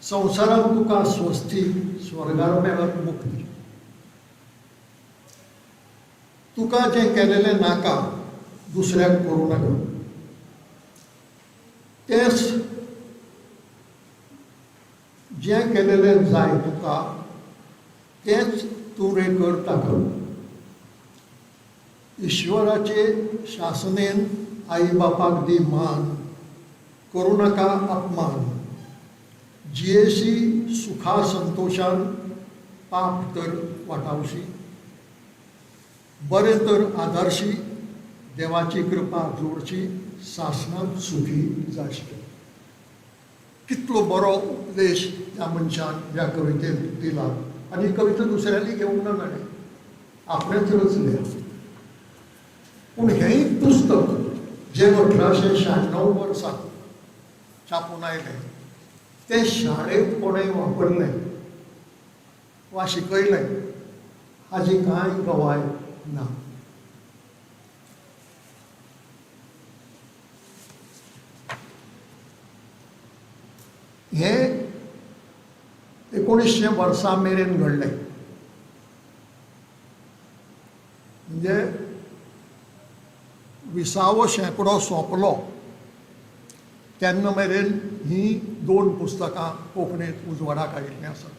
संवसारांत तुका स्वस्ती, स्वर्गार मेळत मुक्ती. तुका जें केलेलें नाका दुसऱ्याक करूं नाका, तेंच जें केलेलें जाय तुका तेंच तूं रे कर ताका. ईश्वराचे शासनेन आई बापाक दी मान, करूं नाका अपमान. जियेशी सुखा संतोशान, पाप तर वाटावशी. बरें तर आदारशी, देवाची कृपा जोडची, सासणांत सुखी जाशी. कितलो बरो उपदेश त्या मनशान ह्या कवितेंत दिला. आनी ही कविता दुसऱ्यांनी घेवंक ना, ताणें आपणेंच रचल्या. पूण हेंय पुस्तक जें 1896 वर्सा छापून आयलें तें शाळेंत कोणें वापरलें वा शिकयलें हाजी कांय गवाय ना. हें 1900 वर्सां मेरेन घडलें. म्हणजे 20वो शेंकडो सोंपलो तेन्ना मेरेन हीं 2 पुस्तकां कोंकणीत उजवाडाक आयिल्लीं आसात.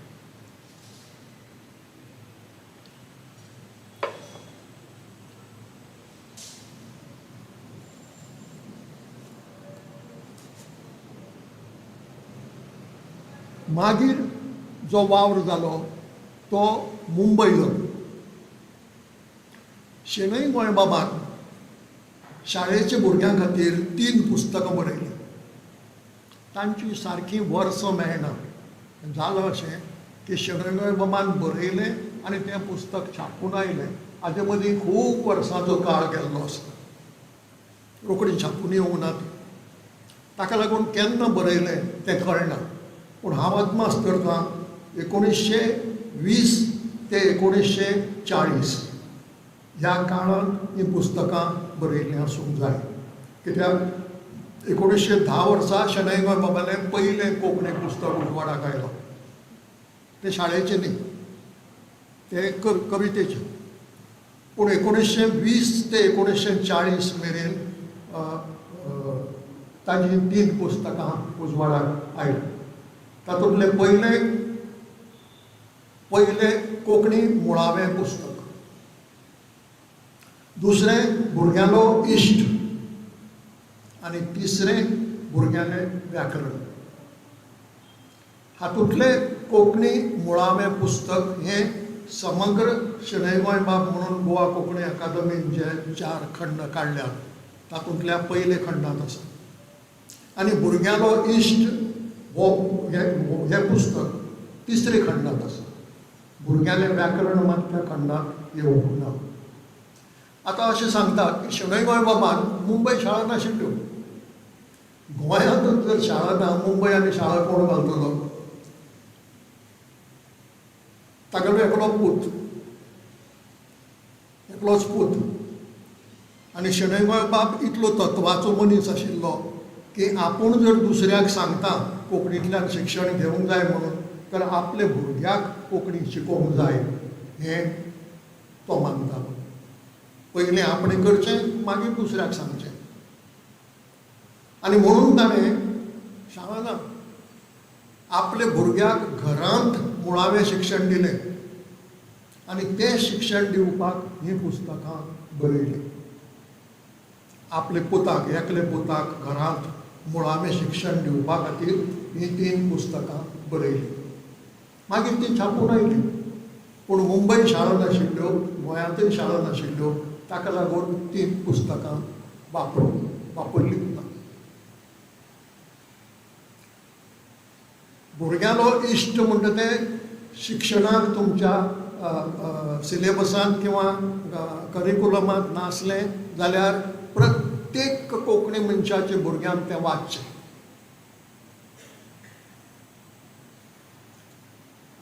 मागीर जो वावर जालो तो मुंबय जालो. शणै गोंयबाबान शाळेच्या भुरग्यां खातीर 3 पुस्तकां बरयलीं. तांची सारकीं वर्सां मेळना. जालां अशें की शणै गोंयबाबान बरयलें आनी तें पुस्तक छापून आयलें, हाजे मदीं खूब वर्सांचो काळ गेल्लो आसता, रोखडी छापून येवंक ना ती. ताका लागून केन्ना बरयलें तें कळना. पूण हांव अदमास करतां 1920 ते 1940 ह्या काळांत हीं पुस्तकां बरयल्लीं आसूंक जाय. कित्याक 1910 वर्सा शणै गोंयबाबालें पयलें कोंकणी पुस्तक उजवाडाक आयलो. तें शाळेचें न्ही, तें कवितेचें. पूण 1920 ते 1940 मेरेन ताजी 3 पुस्तकां उजवाडाक आयलीं. तातूंतलें पयलें कोंकणी मुळावें पुस्तक, दुसरें भुरग्यांलो इश्ट आनी तिसरें भुरग्यांलें व्याकरण. हातूंतलें कोंकणी मुळावें पुस्तक हें समग्र शणै गोंयबाब म्हणून गोवा कोंकणी अकादमीन जे 4 खंड काडल्यात तातूंतल्या पयले खंडांत आसा. आनी भुरग्यांलो इश्ट हो हें पुस्तक तिसरे खंडांत आसा. भुरग्यांलें व्याकरण मात त्या खंडांत येवंक ना. आतां अशें सांगतात की शणै गोंयबाबान मुंबय शाळा नाशिल्ल्यो. गोंयांतच जर शाळा ना, मुंबय आनी शाळा कोण घालतलो? तागेलो एकलो पूत, एकलोच पूत. आनी शणै गोंयबाब इतलो तत्वाचो मनीस आशिल्लो की आपूण जर दुसऱ्याक सांगता कोंकणींतल्यान शिक्षण घेवंक जाय म्हणून, तर आपल्या भुरग्याक कोंकणी शिकोवंक जाय हें तो मानतालो. पयलीं आपणें करचें, मागीर दुसऱ्याक सांगचें. आनी म्हणून ताणें शाळा ना, आपल्या भुरग्याक घरांत मुळावें शिक्षण दिलें आनी तें शिक्षण दिवपाक हीं पुस्तकां बरयलीं. आपल्या पुताक, एकले पुताक घरांत मुळावें शिक्षण दिवपा खातीर हीं 3 पुस्तकां बरयलीं. मागीर तीं छापून आयलीं. पूण मुंबय शाळा नाशिल्ल्यो, गोंयांतूय शाळा नाशिल्ल्यो, ताका लागून तीं पुस्तकां वापरलीं ना. भुरग्यांलो इश्ट म्हणटा तें शिक्षणाक तुमच्या सिलेबसांत किंवा करिकुलमांत नासलें जाल्यार प्रत्येक कोंकणी मनशाच्या भुरग्यांक तें वाचचें.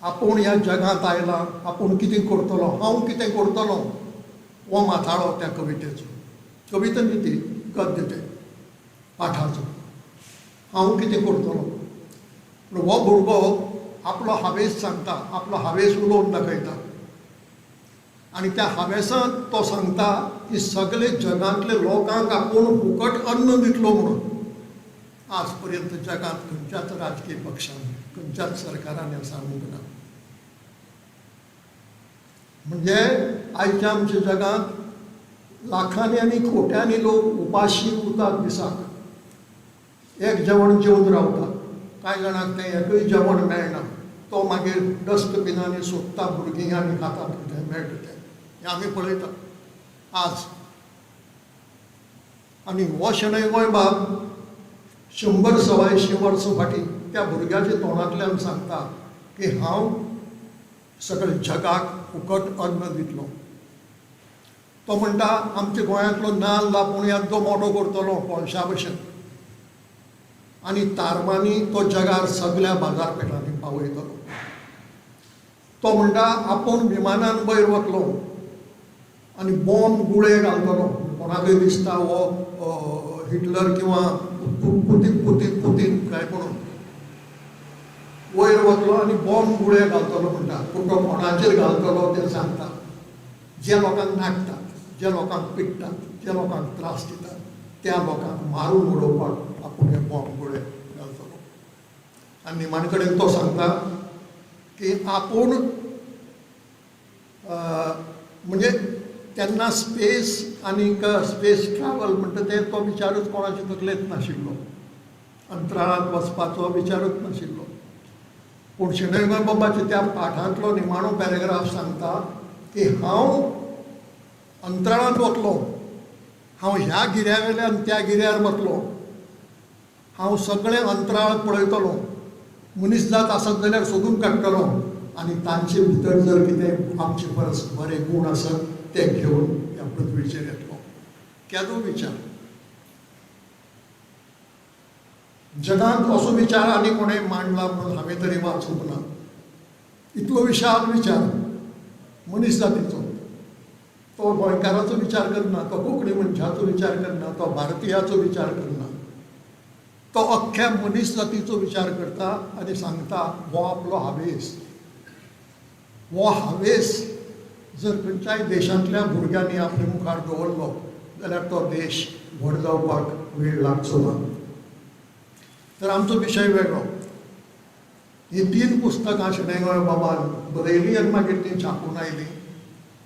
आपूण ह्या जगांत आयला, आपूण कितें करतलो, हांव कितें करतलो, हो माथाळो त्या कवितेचो. कविता न्ही ती, गद्य तें पाठाचो. हांव कितें करतलो. पूण हो भुरगो आपलो हावेस सांगता, आपलो हावेस उलोवन दाखयता आनी त्या हावेसांत तो सांगता की सगळे जगांतले लोकांक आपूण फुकट अन्न दितलो म्हणून. आज पर्यंत जगांत खंयच्याच राजकीय पक्षान, खंयच्याच सरकारान हें सांगूंक ना. म्हणजे आयच्या आमच्या जगांत लाखांनी आनी कोट्यांनी लोक उपाशी उरतात दिसाक. एक जेवण जेवन रावतात, कांय जाणांक तें एकूय जेवण मेळना, तो मागीर डस्टबिनांनी सोदता भुरगीं आनी खातात कितें मेळटा तें. हें आमी पळयतात आज. आनी हो शणै गोंयबाब 100 125 वर्सां फाटीं त्या भुरग्याच्या तोंडांतल्यान सांगता की हांव सगळे जगाक फुकट अन्न दितलो. तो म्हणटा आमच्या गोंयांतलो नाल्ल आपूण येद्दो मोटो करतलो कोळशा भशेन आनी तारवांनी तो जगार सगळ्या बाजारपेठांनी पावयतलो. तो म्हणटा आपूण विमानान वयर वतलो आनी बॉम्ब गुळे घालतलो. कोणाकय दिसता हो हिटलर किंवा पुतीन पुतीन पुतीन काय म्हणून वयर वतलो आनी बॉम्ब गुळे घालतलो म्हणटा. पूण तो कोणाचेर घालतलो तें सांगता. जे लोकांक नाडटात, जे लोकांक पिडटात, जे लोकांक त्रास दितात त्या लोकांक मारून उडोवपाक आपूण हे बॉम्ब गुळे घालतलो. आनी निमाणे कडेन तो सांगता की आपूण म्हणजे तेन्ना स्पेस आनीक स्पेस ट्रॅवल म्हणटा तें तो विचारूच कोणाचे तकलेंत नाशिल्लो, अंतराळांत वचपाचो विचारूच नाशिल्लो. पूण शणै गोंयबाबाच्या त्या पाठांतलो निमाणो पॅरेग्राफ सांगता की हांव अंतराळांत वतलो, हांव ह्या गिऱ्या वेल्यान त्या गिऱ्यार वतलो, हांव सगळें अंतराळ पळयतलो, मनीस जात आसत जाल्यार सोदून काडटलो आनी तांचे भितर जर कितें आमचे परस बरे गूण आसत ते घेवन ह्या पृथ्वीचेर येतलो. केदो विचार! जगांत असो विचार आनी कोणें मांडला म्हणून हांवें तरी वाचूंक ना. इतलो विशाल विचार मनीस जातीचो. तो गोंयकाराचो विचार करना, तो कोंकणी मनशाचो विचार करना, तो भारतीयाचो विचार करना, तो अख्ख्या मनीस जातीचो विचार करता आनी सांगता हो आपलो हावेस. हो हावेस जर खंयच्याय देशांतल्या भुरग्यांनी आपल्या मुखार दवरलो जाल्यार तो देश व्हड जावपाक वेळ लागचो ना. तर आमचो विशय वेगळो. ही 3 पुस्तकां शणै गोंयबाबान बरयलीं आनी मागीर तीं छापून आयलीं,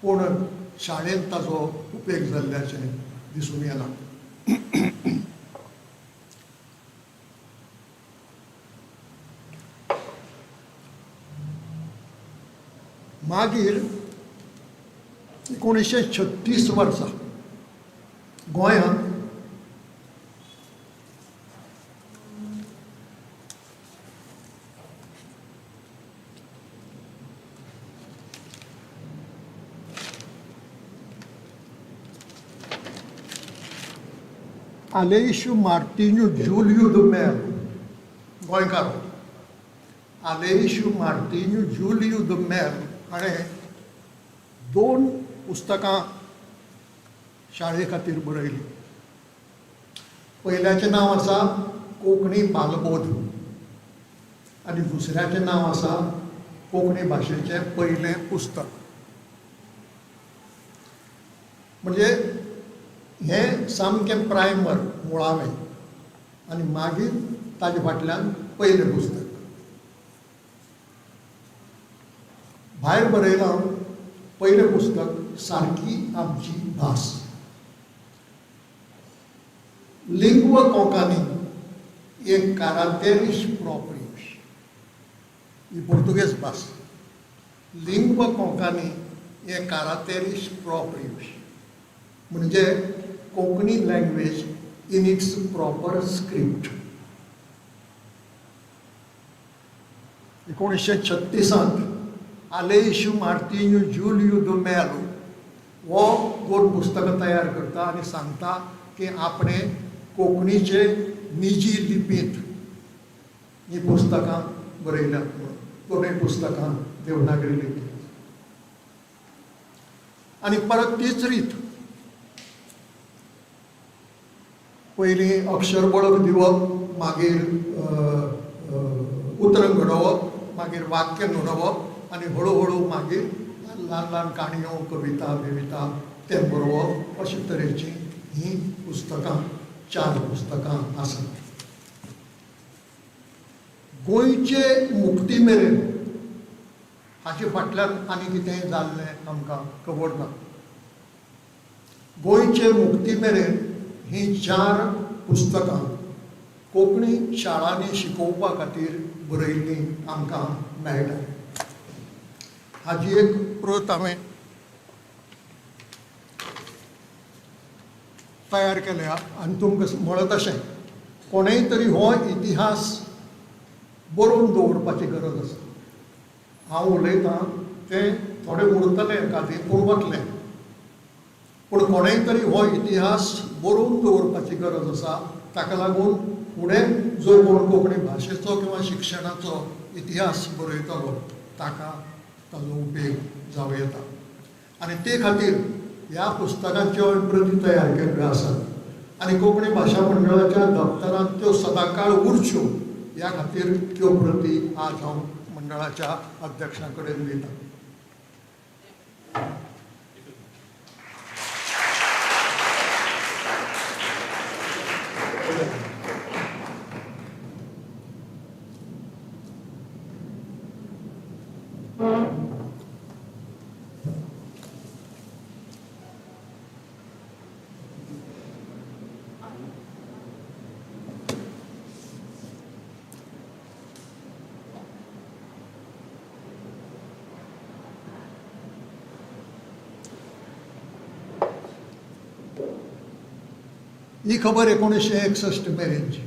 पूण शाळेंत ताचो उपेग जाल्ल्याचें दिसून येना. मागीर 1936 वर्सा गोंयांत आलेइशू मार्टिन्यू जुलियो the mail, गोंयकार, आलेइशू मार्टिन्यू जुलियो the mail हाणें 2 पुस्तकां शाळे खातीर बरयलीं. पयल्याचें नांव आसा कोंकणी बालबोध आनी दुसऱ्याचें नांव आसा कोंकणी भाशेचें पयलें पुस्तक. म्हणजे हें सामकें प्रायमर, मुळावें, आनी मागीर ताजे फाटल्यान पयलें पुस्तक. भायर बरयलां पयलें पुस्तक सारकी आमची भास, लिंग्व कोंकानी एक कारातेरीश प्रोप्रियूश, ही पुर्तुगेज भास. लिंग्व कोंकानी हे कारातेरीश प्रोप्रियूश म्हणजे Konkani language in its proper script. 1936 आलेइशू मार्टिन्यू जुलियो the mail हो 2 पुस्तकां तयार करता आनी सांगता की आपणें कोंकणीचे निजी लिपींत हीं पुस्तकां बरयल्यांत म्हणून. दोनूय पुस्तकां देवनागरी लिपींत. आनी परत तीच रीत, पयलीं अक्षर वळख दिवप, मागीर उतरां घडोवप, मागीर वाक्य घडोवप आनी हळू मागीर ल्हान ल्हान काणयो, कविता बिविता तें बरोवप, अशे तरेचीं हीं पुस्तकां, 4 पुस्तकां आसात. गोंयचे मुक्ती मेरेन हाचे फाटल्यान आनी कितेंय जाल्लें आमकां खबर ना. गोंयचे मुक्ती मेरेन हीं 4 पुस्तकां कोंकणी शाळांनी शिकोवपा खातीर बरयल्लीं आमकां मेळटा. हाजी एक प्रत हांवें तयार केल्या आनी तुमकां म्हणत अशें कोणेय तरी हो इतिहास बरोवन दवरपाची गरज आसा. हांव उलयतां तें थोडें उरतलें एकादें, पूण वतलें, पूण कोणेय तरी हो इतिहास बरोवन दवरपाची गरज आसा. ताका लागून फुडें जो कोण कोंकणी भाशेचो किंवा शिक्षणाचो इतिहास बरयतलो ताका ताजो उपेग जावं येता. आनी ते खातीर ह्या पुस्तकांच्यो हांवें प्रती तयार केल्ल्यो आसात आनी कोंकणी भाशा मंडळाच्या दप्तरांत त्यो सदांकाळ उरच्यो ह्या खातीर त्यो प्रती आज हांव मंडळाच्या अध्यक्षां कडेन दितां. ही खबर 1961 मेरेनची.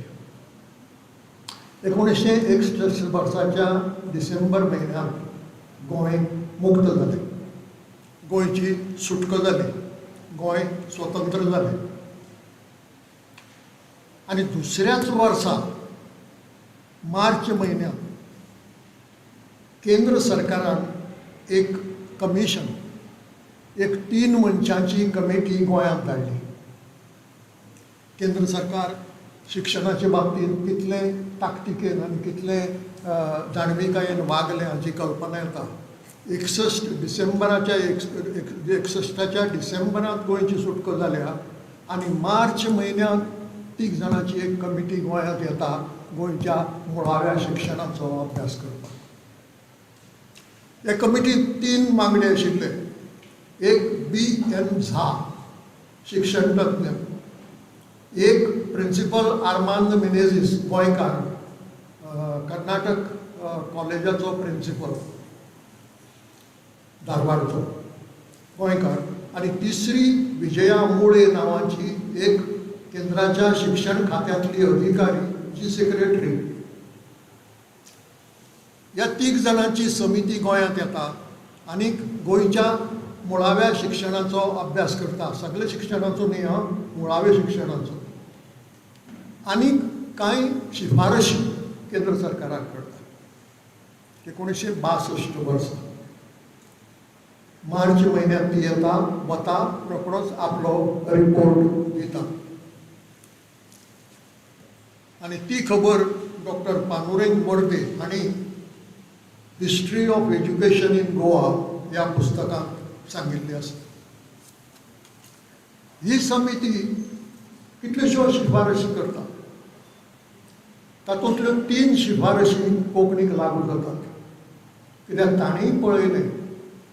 1961 वर्साच्या डिसेंबर म्हयन्यांत गोंय मुक्त जालें, गोंयची सुटका जाली, गोंय स्वतंत्र जालें. आनी दुसऱ्याच वर्सा मार्च म्हयन्यांत केंद्र सरकारान एक कमिशन, एक 3 मनशांची कमिटी गोंयांत धाडली. केंद्र सरकार शिक्षणाचे बाबतींत कितलें ताकतिकेन आनी कितलें जाणविकायेन वागलें हाची कल्पना येता. 61 डिसेंबराच्या 61 डिसेंबरांत गोंयची सुटका जाल्या आनी मार्च म्हयन्यांत 3 जाणांची एक कमिटी गोंयांत येता गोंयच्या मुळाव्या शिक्षणाचो अभ्यास करपाक. हे कमिटीत 3 वांगडी आशिल्ले. एक BN झा शिक्षण तज्ञ, एक प्रिंसिपल आर्मांद मिनेझीस गोंयकार, कर्नाटक कॉलेजाचो प्रिंसिपल धारवाडचो गोंयकार, आनी तिसरी विजया मुळे नांवाची एक केंद्राच्या शिक्षण खात्यांतली अधिकारी जी सेक्रेटरी. ह्या 3 जाणांची समिती गोंयांत येता आनी गोंयच्या मुळाव्या शिक्षणाचो अभ्यास करता. सगल्या शिक्षणाचो न्ही हां, मुळाव्या शिक्षणाचो. आनी कांय शिफारशी केंद्र सरकाराक करता. 1962 वर्सा मार्च म्हयन्यांत ती येता, वता, रोखडोच आपलो रिपोर्ट दिता. आनी ती खबर डॉक्टर पानुरेंग बर्दे हांणी history of education in Goa ह्या पुस्तकांत सांगिल्ली आसा. ही समिती कितल्योश्यो शिफारशी करता. तातूंतल्यो 3 शिफारशी कोंकणीक लागू जातात. कित्याक तांणी पळयलें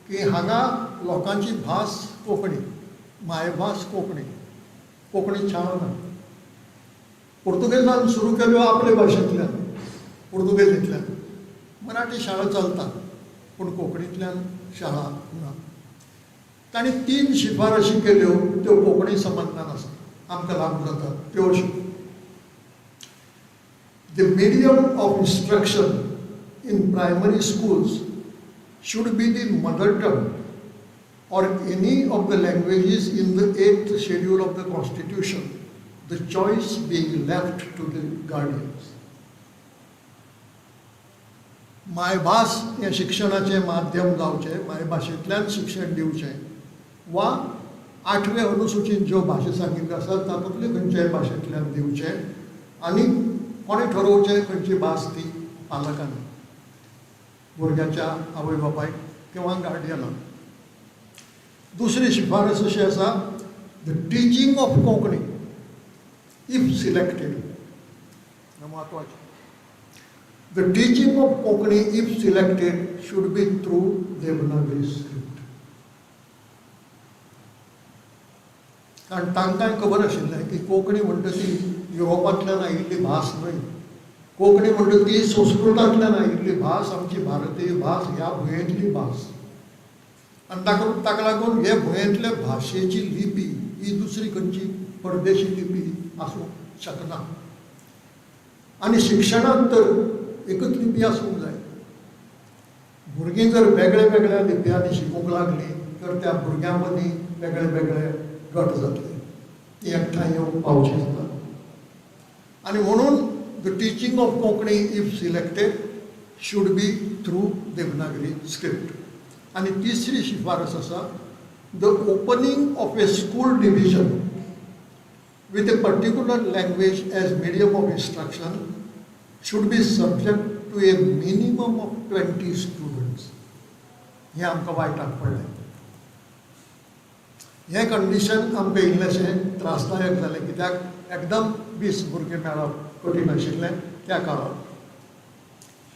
की हांगा लोकांची भास कोंकणी, मायभास कोंकणी, कोंकणी शाळा ना. पुर्तुगेजान सुरू केल्यो आपले भाशेंतल्यान, पुर्तुगेजींतल्यान. मराठी शाळा चलता पूण कोंकणींतल्यान शाळा ना. तांणी 3 शिफारशी केल्यो त्यो कोंकणी संबंदान आसा, आमकां लागू जातात त्यो अश्यो. The medium of instruction in primary schools should be the mother tongue or any of the languages in the 8th schedule of the Constitution, the choice being left to the guardians. मायभास हें शिक्षणाचें माध्यम जावचें, मायभाशेंतल्यान शिक्षण दिवचें, वा 8वे अनुसुचींत ज्यो भाशा सांगिल्ल्यो आसात तातूंतले खंयच्याय भाशेंतल्यान दिवचें. आनी कोणें ठरोवचें खंयची भास ती? पालकांनी, भुरग्याच्या आवय बापायक किंवा गार्डियनाक. दुसरी शिफारस अशी आसा, the teaching of Konkani if selected, म्हत्वाचें, the teaching of Konkani if selected should be through Devanagari script. कारण तांकांय खबर आशिल्लें की कोंकणी म्हणटा ती युरोपांतल्यान आयिल्ली भास न्हय, कोंकणी म्हणटा ती संस्कृतांतल्यान आयिल्ली भास, आमची भारतीय भास, ह्या भुंयेंतली भास. आनी ताका लागून हे भुंयेंतले भाशेची लिपी ही दुसरी खंयची परदेशी लिपी आसूंक शकना. आनी शिक्षणांत तर एकच लिपी आसूंक जाय. भुरगीं जर वेगळ्या वेगळ्या लिपयांनी शिकूंक लागलीं तर त्या भुरग्यां मदीं वेगळे वेगळे गट जातले, ती एकठांय येवंक पावची ना. आनी म्हणून the teaching of Konkani if selected should be through Devanagari script. आनी तिसरी शिफारस आसा, the opening of a school division with a particular language as medium of instruction should be subject to a minimum of 20 students. हें आमकां वायटाक पडलें. हें condition आमकां इल्लेशें त्रासदायक जालें, कित्याक एकदम 20 भुरगीं मेळप कठीण आशिल्लें त्या काळार.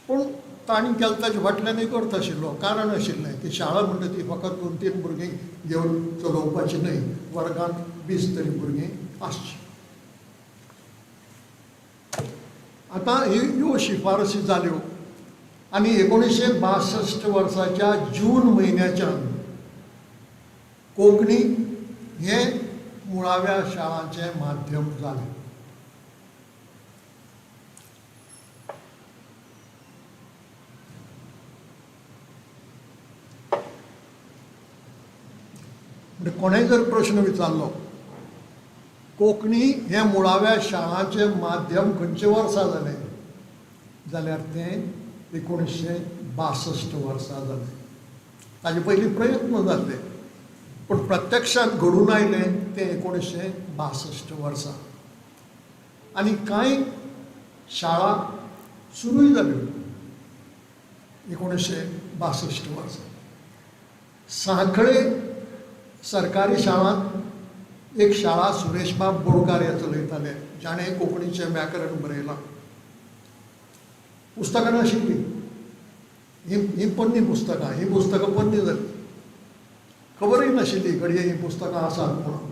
पूण तांणी केलें ताजे फाटल्यान एक अर्थ आशिल्लो, कारण आशिल्लें की शाळा म्हणटा ती फकत 2-3 भुरगीं घेवन चलोवपाची न्हय, वर्गांत 20 तरी भुरगीं आसचीं. आतां ह्यो शिफारसी जाल्यो आनी 1962 वर्साच्या जून म्हयन्याच्यान कोंकणी हें मुळाव्या शाळांचें माध्यम जालें. म्हणजे कोणेय जर प्रश्न विचारलो, कोंकणी हें मुळाव्या शाळांचें माध्यम खंयचे वर्सा जालें, जाल्यार तें 1962 वर्सा जालें. ताजे पयलीं प्रयत्न जाल्ले पूण प्रत्यक्षांत घडून आयलें तें 1962 वर्सा. आनी कांय शाळा सुरूय जाल्यो 1962 वर्सा. सांखळे सरकारी शाळांत एक शाळा सुरेशबाब बोरकार हे चलयताले, जाणें कोंकणीचें व्याकरण बरयलां. पुस्तकां नाशिल्लीं, हीं हीं पोन्नी पुस्तकां, हीं पुस्तकां पोन्नी जालीं, खबरूय नाशिल्ली घडये हीं पुस्तकां आसात म्हणून.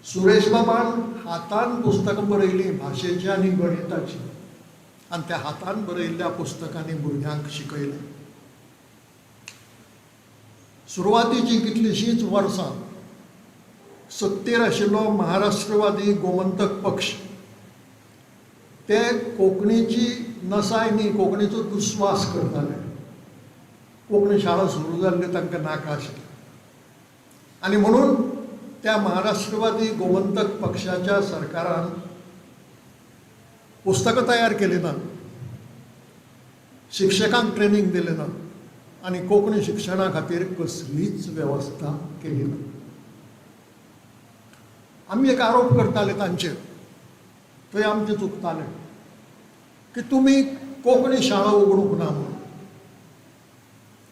सुरेशबाबान हातान पुस्तकां बरयलीं भाशेची आनी गणिताची, आनी त्या हातान बरयल्ल्या पुस्तकांनी भुरग्यांक शिकयलें. सुरवातीचीं कितलींशींच वर्सां सत्तेर आशिल्लो महाराष्ट्रवादी गोमंतक पक्ष ते कोंकणीची नसाय न्ही, कोंकणीचो दुस्वास करताले. कोंकणी शाळा सुरू जाल्ल्यो तांकां नाका आशिल्ल्यो आनी म्हणून त्या महाराष्ट्रवादी गोमंतक पक्षाच्या सरकारान पुस्तकां तयार केली ना, शिक्षकांक ट्रेनींग दिलें ना आनी कोंकणी शिक्षणा खातीर कसलीच वेवस्था केली ना. आमी एक आरोप करताले तांचेर, थंय आमचें चुकतालें की तुमी कोंकणी शाळा उगडूंक ना म्हणून.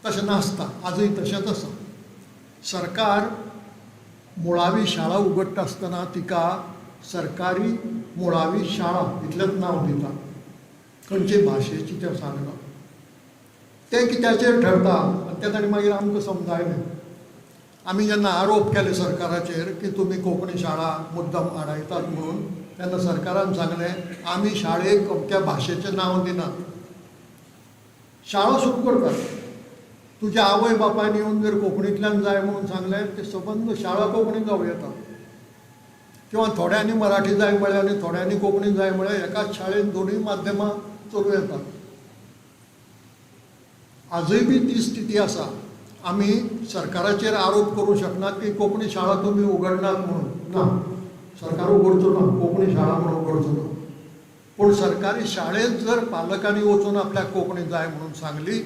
तशें नासता, आजूय तशेंच आसा. सरकार मुळावी शाळा उगडटा आसतना तिका सरकारी मुळावी शाळा इतलेंच नांव दिता, खंयचे भाशेची तें सांगना. तें कित्याचेर ठरता आनी तें ताणें मागीर आमकां समजायलें. आमी जेन्ना आरोप केले सरकाराचेर की तुमी कोंकणी शाळा मुद्दम आडायतात म्हणून, तेन्ना सरकारान सांगलें आमी शाळेक अमक्या भाशेचें नांव दिनात, शाळा सुरू करतात. तुज्या आवय बापायन येवन जर कोंकणींतल्यान जाय म्हणून सांगलें ते सबंद शाळा कोंकणी जावं येता, किंवा थोड्यांनी मराठी जाय म्हळें आनी थोड्यांनी कोंकणी जाय म्हळें, एकाच शाळेन दोनूय माध्यमां चलूं येतात. आजूय बी ती स्थिती आसा. आमी सरकाराचेर आरोप करूं शकनात की कोंकणी शाळा तुमी उगडनात म्हणून. ना, सरकार उगडचो ना, कोंकणी शाळा म्हणून उगडचो ना. पूण सरकारी शाळेंत जर पालकांनी वचून आपल्याक कोंकणी जाय म्हणून सांगली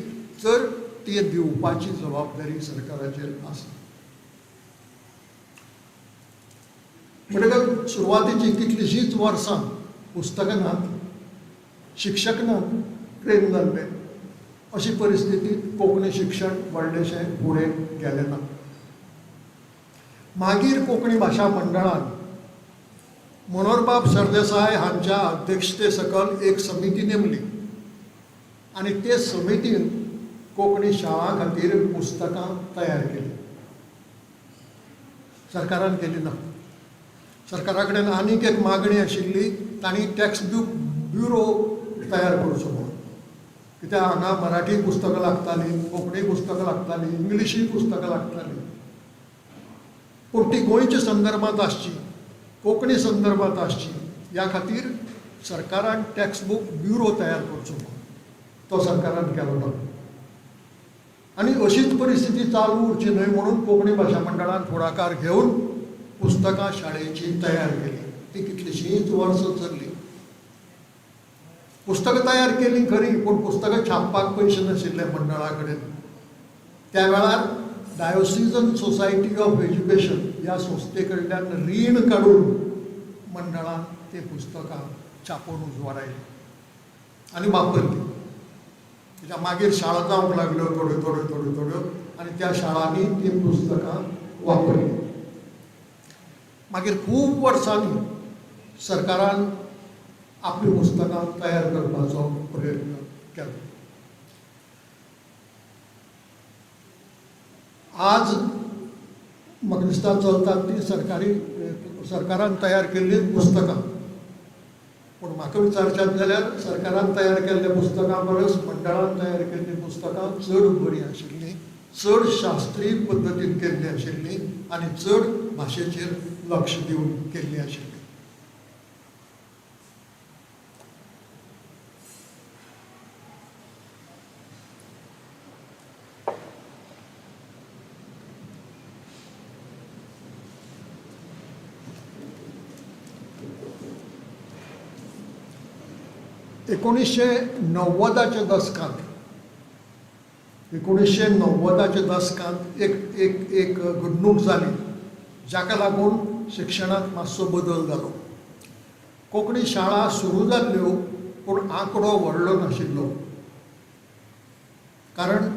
तर ती दिवपाची जबाबदारी सरकाराचेर आसा. म्हणटकच सुरवातेची कितलींशींच वर्सां पुस्तकां नात, शिक्षक नात, ट्रेन जाल्ले, अशी परिस्थितीत कोंकणी शिक्षण व्हडलेशें फुडें गेलें ना. मागीर कोंकणी भाशा मंडळान मनोहरबाब सरदेसाय हांच्या अध्यक्षते सकल एक समिती नेमली आनी ते समितीन कोंकणी शाळां खातीर पुस्तकां तयार केलीं. सरकारान केली ना. सरकारा कडेन आनीक एक मागणी आशिल्ली, तांणी टॅक्स्ट ब्युरो तयार करचो म्हणून. कित्याक हांगा मराठी पुस्तकां लागतालीं, कोंकणी पुस्तकां लागतालीं, इंग्लिशीय पुस्तकां लागतालीं, पूण ती गोंयच्या संदर्भांत आसची, कोंकणी संदर्भांत आसची, ह्या खातीर सरकारान टॅक्स्टबूक ब्युरो तयार करचो म्हणून. तो सरकारान केलो ना आनी अशीच परिस्थिती चालू उरची न्हय म्हणून कोंकणी भाशा मंडळान फुडाकार घेवन पुस्तकां शाळेची तयार केली. ती कितलींशींच वर्सां चल्ली. पुस्तकां तयार केली खरी, पूण पुस्तकां छापपाक पयशे नाशिल्ले मंडळा कडेन. त्या वेळार डायोसिजन सोसायटी ऑफ एज्युकेशन ह्या संस्थे कडल्यान रीण काडून मंडळान तीं पुस्तकां छापून उजवाडायलीं आनी वापरलीं. कित्याक मागीर शाळा जावंक लागल्यो थोड्यो थोड्यो थोड्यो थोड्यो आनी त्या शाळांनी तीं पुस्तकां वापरलीं. मागीर खूब वर्सांनी सरकारान आपलीं पुस्तकां तयार करपाचो प्रयत्न केलो. आज म्हाका दिसता चलतात ती सरकारी सरकारान तयार केल्लीं पुस्तकां, पूण म्हाका विचारशात जाल्यार सरकारान तयार केल्ल्या पुस्तकां परस मंडळान तयार केल्लीं पुस्तकां चड बरीं आशिल्लीं, चड शास्त्रीय पद्दतीन केल्लीं आशिल्लीं आनी चड भाशेचेर लक्ष दिवन केल्लीं आशिल्लीं. 1990च्या दसकांत 1990च्या दसकांत एक एक एक घडणूक जाली जाका लागून शिक्षणांत मातसो बदल जालो. कोंकणी शाळा सुरू जाल्ल्यो पूण आंकडो व्हडलो नाशिल्लो, कारण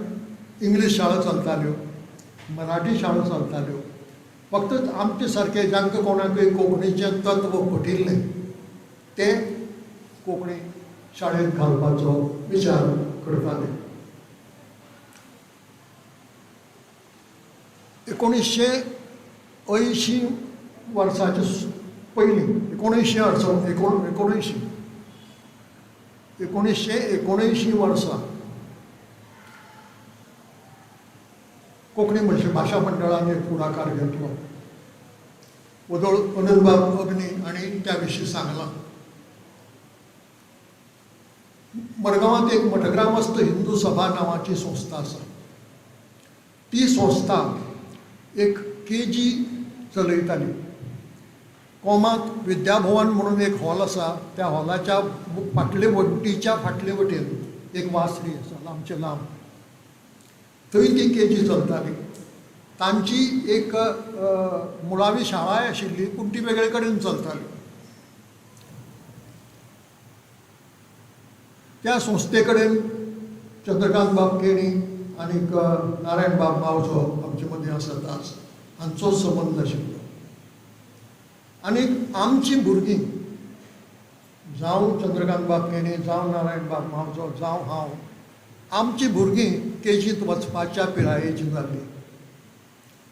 इंग्लीश शाळा चलताल्यो, मराठी शाळा चलताल्यो. फक्त आमचे सारके जांकां कोणाकय कोंकणीचें तत्व पटिल्लें ते कोंकणी शाळेंत घालपाचो विचार करताले. 1980 वर्साचे पयलीं 1979 वर्सा कोंकणी भाशा मंडळान एक फुडाकार घेतलो. वदोळ अनंतबाब अग्नी हांणी त्या विशीं सांगलां. मडगांवांत एक मठग्रामस्थ हिंदू सभा नांवाची संस्था आसा. ती संस्था एक केजी चलयताली. कोमांत विद्याभवन म्हणून एक हॉल आसा, त्या हॉलाच्या फाटले वण्टीच्या फाटले वटेन एक वासरी आसा, लांबचे लांब, थंय ती केजी चलताली. तांची एक मुळावी शाळाय आशिल्ली, पूण ती वेगळे कडेन चलताली. त्या संस्थे कडेन चंद्रकांत बाब केणी आनीक नारायण बाब मावजो आमचे मदीं आसात आज, हांचो संबंद आशिल्लो. आनीक आमची भुरगीं, जावं चंद्रकांत बाब केणी, जावं नारायण बाब मावजो, जावं हांव, आमची भुरगीं केजींत वचपाच्या पिरायेची जाल्ली.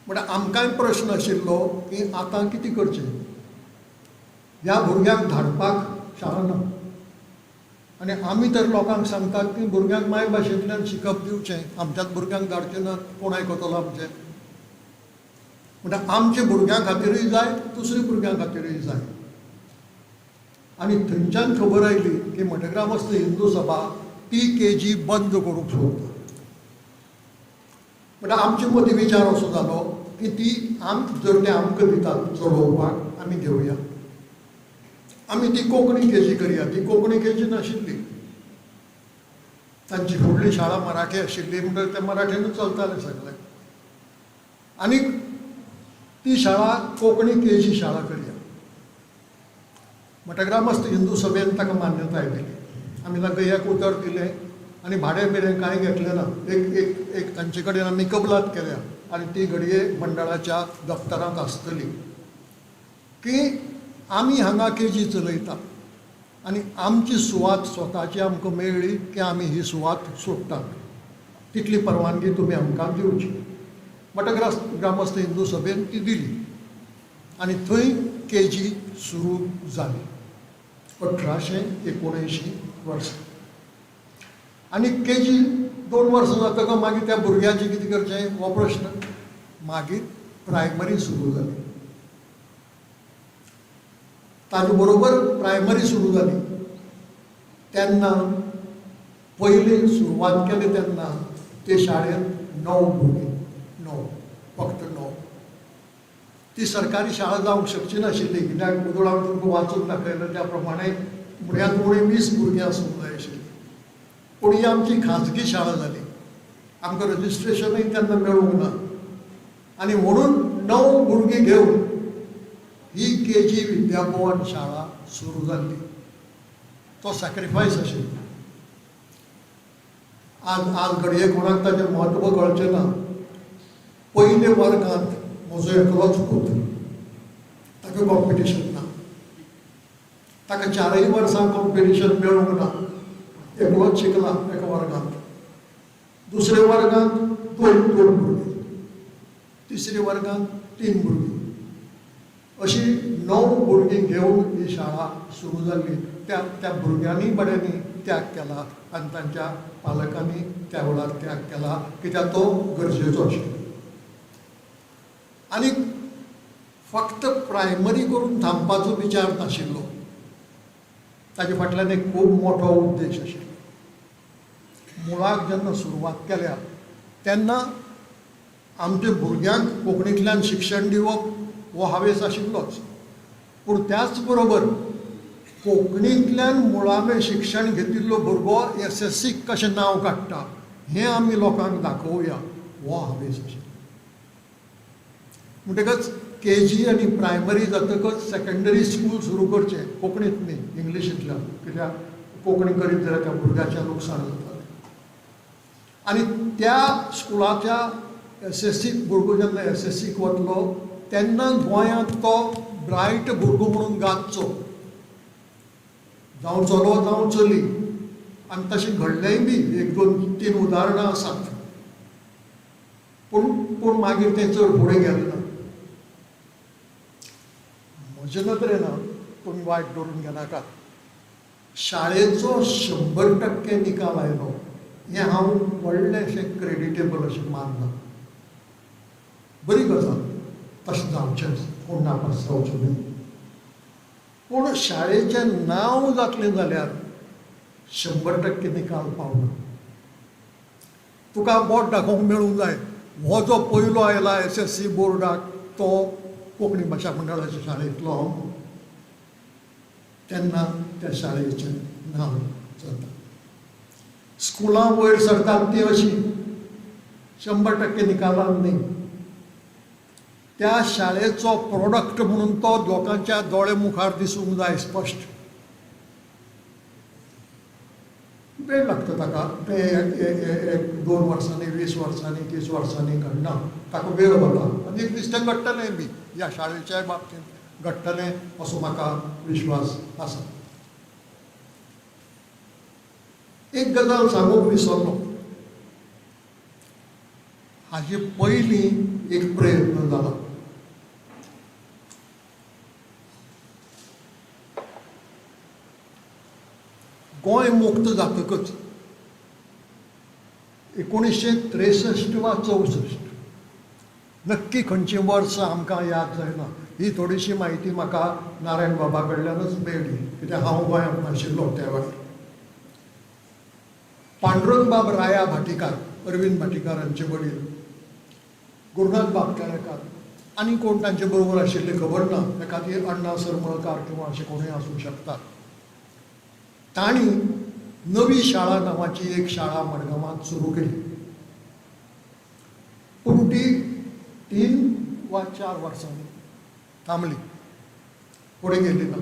म्हणल्यार आमकांय प्रश्न आशिल्लो की आतां कितें करचें, ह्या भुरग्यांक धाडपाक शाळा ना आनी आमी तर लोकांक सांगतात की भुरग्यांक मायभाशेंतल्यान शिकप दिवचें, आमच्याच भुरग्यांक धाडचें ना, कोण आयकतलो आमचें? म्हणटा आमच्या भुरग्यां खातीरूय जाय, दुसऱ्या भुरग्यां खातीरूय जाय. आनी थंयच्यान खबर आयली की मठग्रामस्थ हिंदू सभा ती केजी बंद करूंक सोदता. म्हणटा आमचे मदीं विचार असो जालो की ती जर ते आमकां दितात चलोवपाक, आमी घेवया, आमी ती कोंकणी केजी करया. ती कोंकणी केजी नाशिल्ली, तांची फुडली शाळा मराठी आशिल्ली, म्हणटकीर ते मराठीनूच चलतालें सगळें. आनी ती शाळा कोंकणी केजी शाळा करया. मठग्रामस्थ हिंदू सभेन ताका मान्यताय दिली. आमी तांकां एक उतर दिलें आनी भाडें बिडें कांय घेतलें ना. एक एक एक तांचे कडेन आमी कबलात केल्या आनी ती घडये मंडळाच्या दफ्तरांत आसतली की आमी हांगा केजी चलयता आनी आमची सुवात स्वताची आमकां मेळ्ळी की आमी ही सुवात सोडटात, तितली परवानगी तुमी आमकां दिवची. मठग्रामस्थ हिंदू सभेन ती दिली आनी थंय केजी सुरू जाली 1879 वर्सां. आनी केजी 2 वर्सां जातकच मागीर त्या भुरग्याचें कितें करचें हो प्रश्न. मागीर प्रायमरी सुरू जाली, ताजे बरोबर प्रायमरी सुरू जाली. तेन्ना पयली सुरवात केली तेन्ना ते शाळेंत 9 भुरगीं, 9, फक्त 9. ती सरकारी शाळा जावंक शकची नाशिल्ली, कित्याक वदोळ हांवें तुमकां वाचून दाखयलें त्या प्रमाणे उण्यांत उणीं 20 भुरगीं आसूंक जाय आशिल्लीं. पूण ही आमची खाजगी शाळा जाली, आमकां रजिस्ट्रेशनूय तेन्ना मेळूंक ना आनी म्हणून 9 भुरगीं घेवन ही केजी विद्याभवन शाळा सुरू जाल्ली. तो सॅक्रिफायस आशिल्लो. आज आज घडये कोणाक ताचें म्हत्व कळचें ना. पयले वर्गांत म्हजो एकलोच पूत, ताका कॉम्पिटिशन ना, ताका 4 वर्सां कॉम्पिटिशन मेळूंक ना, एकलोच शिकला एका वर्गांत. दुसऱ्या वर्गांत 2 भुरगीं, तिसऱ्या वर्गांत 3 भुरगीं, अशी 9 भुरगीं घेवन ही शाळा सुरू जाल्ली. त्या त्या भुरग्यांनी बऱ्यांनी त्याग केला आनी तांच्या पालकांनी त्या वेळार त्याग केला, कित्याक तो गरजेचो आशिल्लो. आनी फक्त प्रायमरी करून थांबपाचो विचार नाशिल्लो, ताजे फाटल्यान एक खूब मोठो उद्देश आशिल्लो. मुळाक जेन्ना सुरवात केल्या तेन्ना आमच्या भुरग्यांक कोंकणींतल्यान शिक्षण दिवप हो हावेस आशिल्लोच, पूण त्याच बरोबर कोंकणींतल्यान मुळावें शिक्षण घेतिल्लो भुरगो एसएससीक कशें नांव काडटा हें आमी लोकांक दाखोवया हो हावेस आशिल्लो. म्हणटकच केजी आनी प्रायमरी जातकच सेकेंडरी स्कूल सुरू करचें, कोंकणींत न्ही इंग्लिशींतल्यान, कित्याक कोंकणी करीत जाल्यार त्या भुरग्याचें लुकसाण जातालें. आनी त्या स्कुलाच्या एसएससीक भुरगो जेन्ना एसएससीक वतलो तेन्ना गोंयांत तो ब्रायट भुरगो म्हणून गाजचो, जावं चलो जावं चली. आनी तशें घडलेंय बी 1 2 3 उदाहरणां आसात. पूण पूण मागीर तें चड फुडें गेलें ना. म्हजे नदरेन तुमी वायट धरून घेनाकात, शाळेचो 100% निकाल आयलो हें हांव व्हडलें अशें क्रेडिटेबल अशें मानना. बरी गजाल, तशें जावचेंच, कोण नापास जावचो न्हय. पूण शाळेचें नांव जातलें जाल्यार 100% निकाल पावना. तुका बोट दाखोवंक मेळूंक जाय, हो जो पयलो आयला SSC बोर्डाक तो कोंकणी भाशा मंडळाच्या शाळेंतलो हांव, तेन्ना त्या शाळेचें नांव जाता. स्कुलां वयर सरतात ती अशी 100% निकालान न्ही. त्या शाळेचो प्रोडक्ट म्हणून तो लोकांच्या दोळे मुखार दिसूंक जाय स्पश्ट. वेळ लागता ताका, तें 1 2 वर्सांनी, 20 वर्सांनी, 30 वर्सांनी घडना, ताका वेळ वता आनी एक दीस तें घडटलें बी, ह्या शाळेच्याय बाबतींत घडटलें असो म्हाका विश्वास आसा. एक गजाल सांगूंक विसरलो, हाजे पयलीं एक प्रयत्न जाला. गोंय मुक्त जातकच 1963 वा 64, नक्की खंयचीं वर्सां आमकां याद जायना, ही थोडीशी म्हायती म्हाका नारायण बाबा कडल्यानच मेळ्ळी, कित्याक हांव गोंयांत नाशिल्लो त्या वेळार. पांडुरंगबाब राया भाटीकार, अरविंद भाटीकार हांचे वडील, गुरुनाथ बाब केळेकार आनी कोण तांचे बरोबर आशिल्ले खबर ना, एखादी अण्णा सरमळकार किंवा अशें कोणूय आसूंक शकतात. तांणी नवी शाळा नांवाची एक शाळा मडगांवांत सुरू केली. पूण ती 3 वा 4 वर्सांनी थांबली, फुडें गेली ना.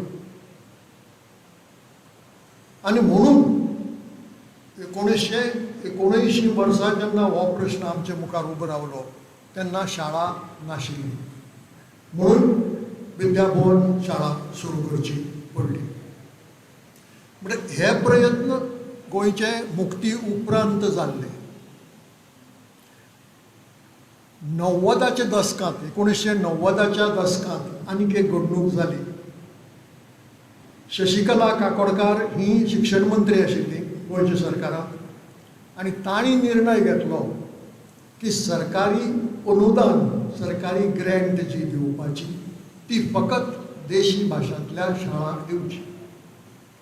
आनी म्हणून 1979 वर्सा जेन्ना हो प्रश्न आमचे मुखार उबो रावलो तेन्ना शाळा नाशिल्ली, म्हणून विद्याभुवन शाळा सुरू करची पडली. म्हणजे हे प्रयत्न गोंयचे मुक्ती उपरांत जाल्ले. 90च्या दसकांत, 1990च्या दसकांत आनीक एक घडणूक जाली. शशिकला काकोडकार ही शिक्षण मंत्री आशिल्ली गोंयच्या सरकारांत, आनी तांणी निर्णय घेतलो की सरकारी अनुदान, सरकारी ग्रँट जी दिवपाची ती फकत देशी भाशांतल्या शाळांक दिवची,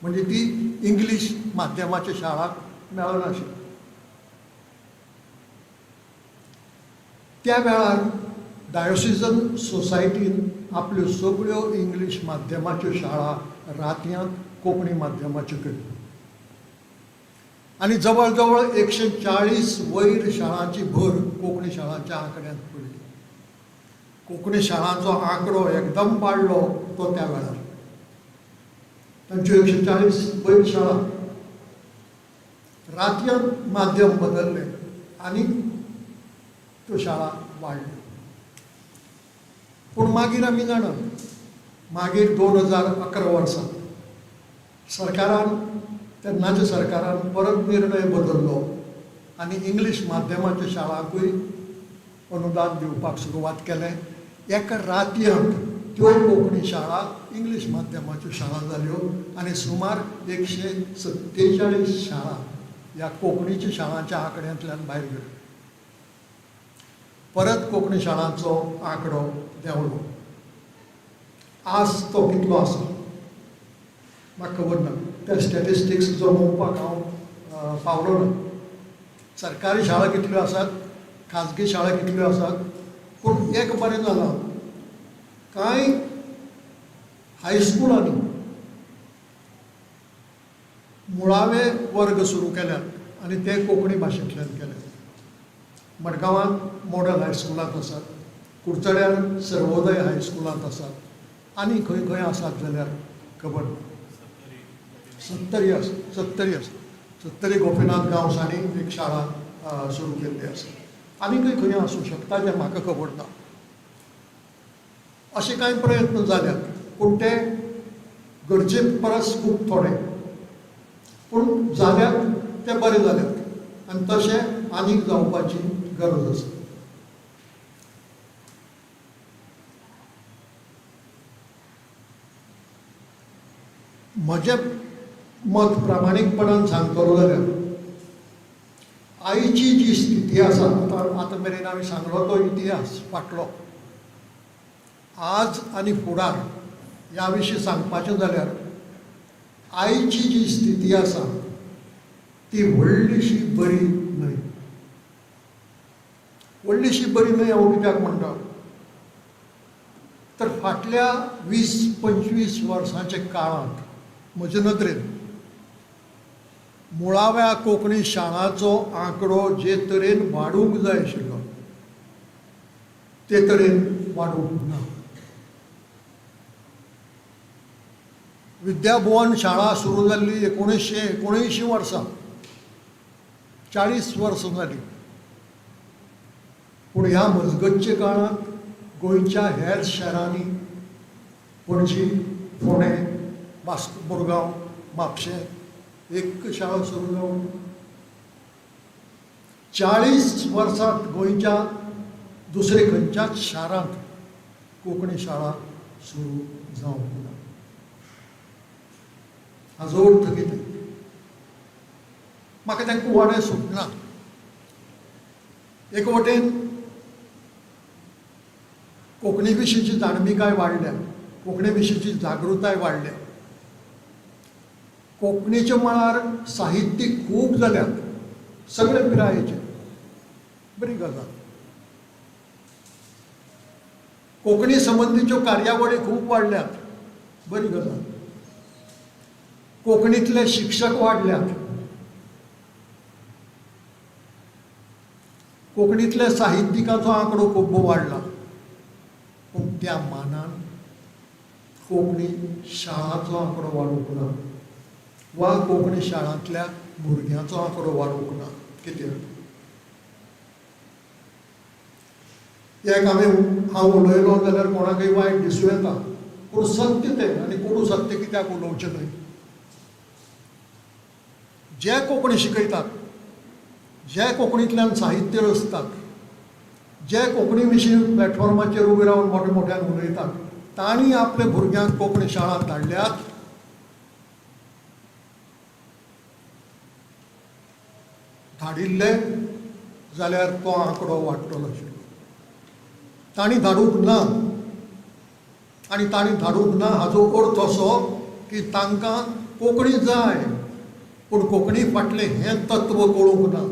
म्हणजे ती इंग्लीश माध्यमाच्या शाळांक मेळनाशिल्ली. त्या वेळार डायोसिजन सोसायटीन आपल्यो सगळ्यो इंग्लीश माध्यमाच्यो शाळा रातयांत कोंकणी माध्यमाच्यो केल्यो आनी जवळ जवळ 140 वयर शाळांची भर कोंकणी शाळांच्या आंकड्यांत पडली. कोंकणी शाळांचो आंकडो एकदम वाडलो तो त्या वेळार, तांच्यो 140 वयर शाळा रातयांत माध्यम बदललें आनी त्यो शाळा वाडल्यो. पूण मागीर आमी जाणा, मागीर 2011 वर्सा सरकारान, तेन्नाच्या सरकारान परत निर्णय बदल्लो आनी इंग्लीश माध्यमाच्या शाळांकूय अनुदान दिवपाक सुरवात केलें. एका रातयांत त्यो कोंकणी शाळा इंग्लीश माध्यमाच्यो शाळा जाल्यो आनी सुमार 147 शाळा ह्या कोंकणीच्या शाळांच्या आंकड्यांतल्यान भायर गेल्यो. परत कोंकणी शाळांचो आंकडो देंवलो. आज तो कितलो आसा म्हाका खबर ना, त्या स्टॅटिस्टिक्स जमोवपाक हांव पावलो ना. सरकारी शाळा कितल्यो आसात, खाजगी शाळा कितल्यो आसात, पूण एक बरें जालां, कांय हायस्कुलांनी मुळावे वर्ग सुरू केल्यात आनी ते कोंकणी भाशेंतल्यान केल्यात. मडगांवांत मॉडल हायस्कुलांत आसात, कुडचड्यार सर्वोदय हायस्कुलांत आसात, आनी खंय खंय आसात जाल्यार खबर ना. सत्तरी आसा, सत्तरी आसा, सत्तरी गोपीनाथ गांवस हांणी एक शाळा सुरू केल्ली आसा. आनीकय खंय आसूं शकता जें म्हाका खबर ना. अशे कांय प्रयत्न जाल्यात, पूण ते गरजे परस खूब थोडे, पूण जाल्यात ते बरे जाल्यात आनी तशें आनीक जावपाची गरज आसा. म्हजें मत प्रामाणीकपणान सांगतलो जाल्यार आयची जी स्थिती आसा, आतां आतां मेरेन हांवें सांगलो तो इतिहास फाटलो, आज आनी फुडार ह्या विशीं सांगपाचें जाल्यार आयची जी स्थिती आसा ती व्हडलीशी बरी न्हय. व्हडलीशी बरी न्हय हांव कित्याक म्हणटा तर फाटल्या 20-25 वर्सांच्या काळांत म्हजे नदरेन मुळाव्या कोंकणी शाळांचो आंकडो जे तरेन वाडूंक जाय आशिल्लो ते तरेन वाडूंक ना. विद्याभुवन शाळा सुरू जाल्ली 1979 वर्सां, 40 वर्सां जालीं. पूण ह्या मजगतच्या काळांत गोंयच्या हेर शारांनी पणजी, फोंडें, वास्को, मुरगांव, म्हापशें एक शाळा सुरू जावन 40 वर्सांत गोंयच्या दुसरे खंयच्याच शारांत कोंकणी शाळा सुरू जावंक ना. हाजो अर्थ कितें? म्हाका तें कुवाडें सुटना. एक वटेन कोंकणी विशींची जाणविकाय वाडल्या, कोंकणी विशींची जागृताय वाडल्या, कोंकणीच्या मळार साहित्यीक खूब जाल्यात, सगळे पिरायेचे, बरी गजाल. कोंकणी संबंदीच्यो कार्यावळी खूब वाडल्यात, बरी गजाल. कोंकणींतले शिक्षक वाडल्यात, कोंकणींतले साहित्यिकाचो आंकडो खूब वाडला, पूण त्या मानान कोंकणी शाळाचो आंकडो वाडूंक ना वा कोंकणी शाळांतल्या भुरग्यांचो आंकडो वाडूंक ना. कित्याक? एक हांव उलयलो जाल्यार कोणाकय वायट दिसूं येता, पूण सत्य तें, आनी कोणू सत्य कित्याक उलोवचें न्हय? जे कोंकणी शिकयतात, जे कोंकणींतल्यान साहित्य रचतात, जे कोंकणी विशीं प्लॅटफॉर्माचेर उबे रावन मोठ्या मोठ्यान उलयतात, तांणी आपल्या भुरग्यांक कोंकणी शाळांत धाडल्यात. धाडिल्ले जाल्यार तो आंकडो वाडटलो आशिल्लो. तांणी धाडूंक ना, आनी तांणी धाडूंक ना हाजो अर्थ असो की तांकां कोंकणी जाय, पूण कोंकणी फाटलें हें तत्व कळूंक ना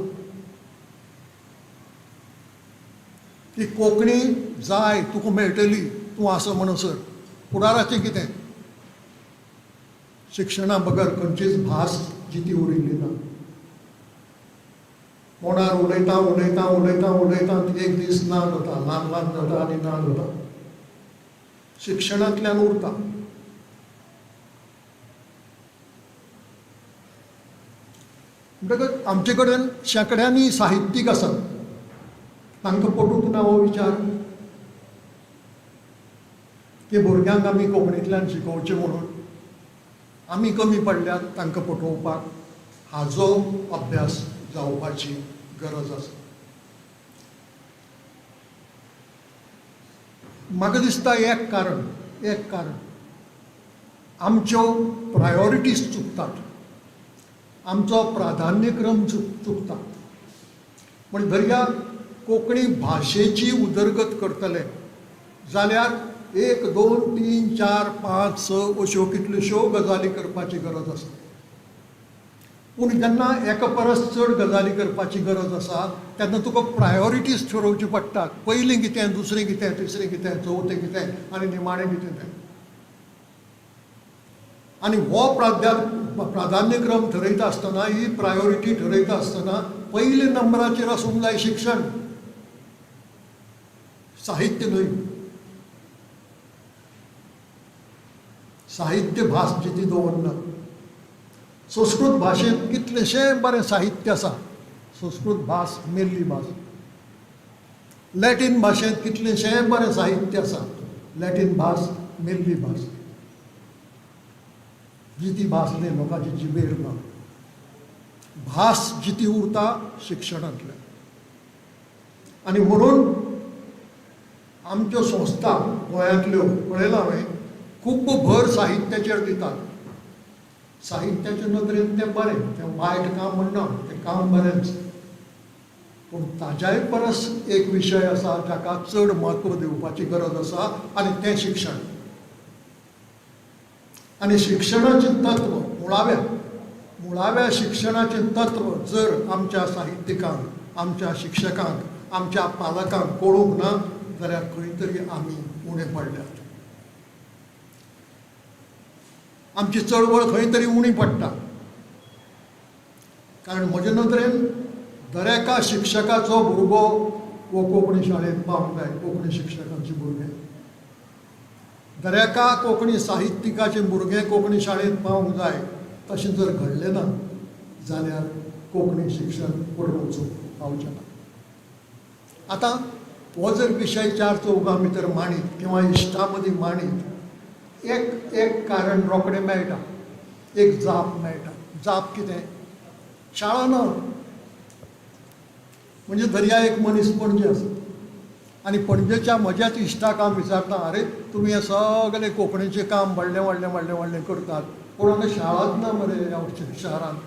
की कोंकणी जाय, तुका मेळटली, तूं आसा म्हणसर. फुडाराचें कितें? शिक्षणा बगर खंयचीच भास जिती उरिल्ली ना. मोडार उलयता उलयता उलयता उलयता एक दीस ना जाता, ल्हान ल्हान जाता आनी ना जाता. शिक्षणांतल्यान उरता. म्हणटकच आमचे कडेन शेंकड्यांनी साहित्यीक आसात, तांकां पटूंक ना हो विचार की भुरग्यांक आमी कोंकणींतल्यान शिकोवचें म्हणून. आमी कमी पडल्यात तांकां पटोवपाक. हाजो अभ्यास जावपाची गरज आसा. म्हाका दिसता एक कारण आमच्यो प्रायोरिटीज चुकतात, आमचो प्राधान्यक्रम चुकता. पूण धरया कोंकणी भाशेची उदरगत करतले जाल्यार 1 2 3 4 5 6 अश्यो कितल्योश्यो गजाली करपाची गरज आसा. पूण जेन्ना एका परस चड गजाली करपाची गरज आसा तेन्ना तुका प्रायोरिटीज थारोवच्यो पडटात. पयलीं कितें, दुसरें कितें, तिसरें कितें, चवथें कितें आनी निमाणें कितें तें. आनी हो प्राधान्यक्रम थरयता आसतना, ही प्रायोरिटी थरयता आसतना पयल्या नंबराचेर आसूंक जाय शिक्षण, साहित्य न्हय. साहित्य भास जिती दवरना. संस्कृत भाशेंत कितलेशें बरें साहित्य आसा, संस्कृत भास मेल्ली भास. लॅटीन भाशेंत कितलेशें बरें साहित्य आसा, लॅटीन भास मेल्ली भास, जिती भास न्ही, लोकांची जिबेर ना. भास जिती उरता शिक्षणांतल्यान. आनी म्हणून आमच्यो संस्था गोंयांतल्यो पळयलां हांवें खूब भर साहित्याचेर दितात. साहित्याचे नदरेन तें बरें, तें वायट काम म्हणना, तें काम बरेंच. पूण ताज्याय परस एक विशय आसा जाका चड म्हत्व दिवपाची गरज आसा आनी तें शिक्षण. आनी शिक्षणाचें तत्व, मुळाव्या शिक्षणाचें तत्व जर आमच्या साहित्यिकांक, आमच्या शिक्षकांक, आमच्या पालकांक कळूंक ना जाल्यार खंय तरी आमी उणें पडल्यात. आमची चळवळ खंय तरी उणी पडटा. कारण म्हजे नदरेन दरेका शिक्षकाचो भुरगो हो कोंकणी शाळेंत पावंक जाय, कोंकणी शिक्षकांचे भुरगे. दरेका कोंकणी साहित्यिकाचें भुरगें कोंकणी शाळेंत पावंक जाय. तशें जर घडलें ना जाल्यार कोंकणी शिक्षण फुडें वचूंक पावचें ना. आतां हो जर विशय चार चौगां भितर मांडीत किंवा इश्टां मदीं मांडीत एक एक कारण रोखडें मेळटा, एक जाप मेळटा. जाप कितें? शाळा ना. म्हणजे दर्या एक मनीस पणजे आसा आनी पणजेच्या म्हज्याच इश्टाक हांव विचारता, अरे तुमी हें सगळें कोंकणीचें काम व्हडलें व्हडलें व्हडलें व्हडलें करतात, पूण हांगा शाळाच ना मरे ह्या शहरांत,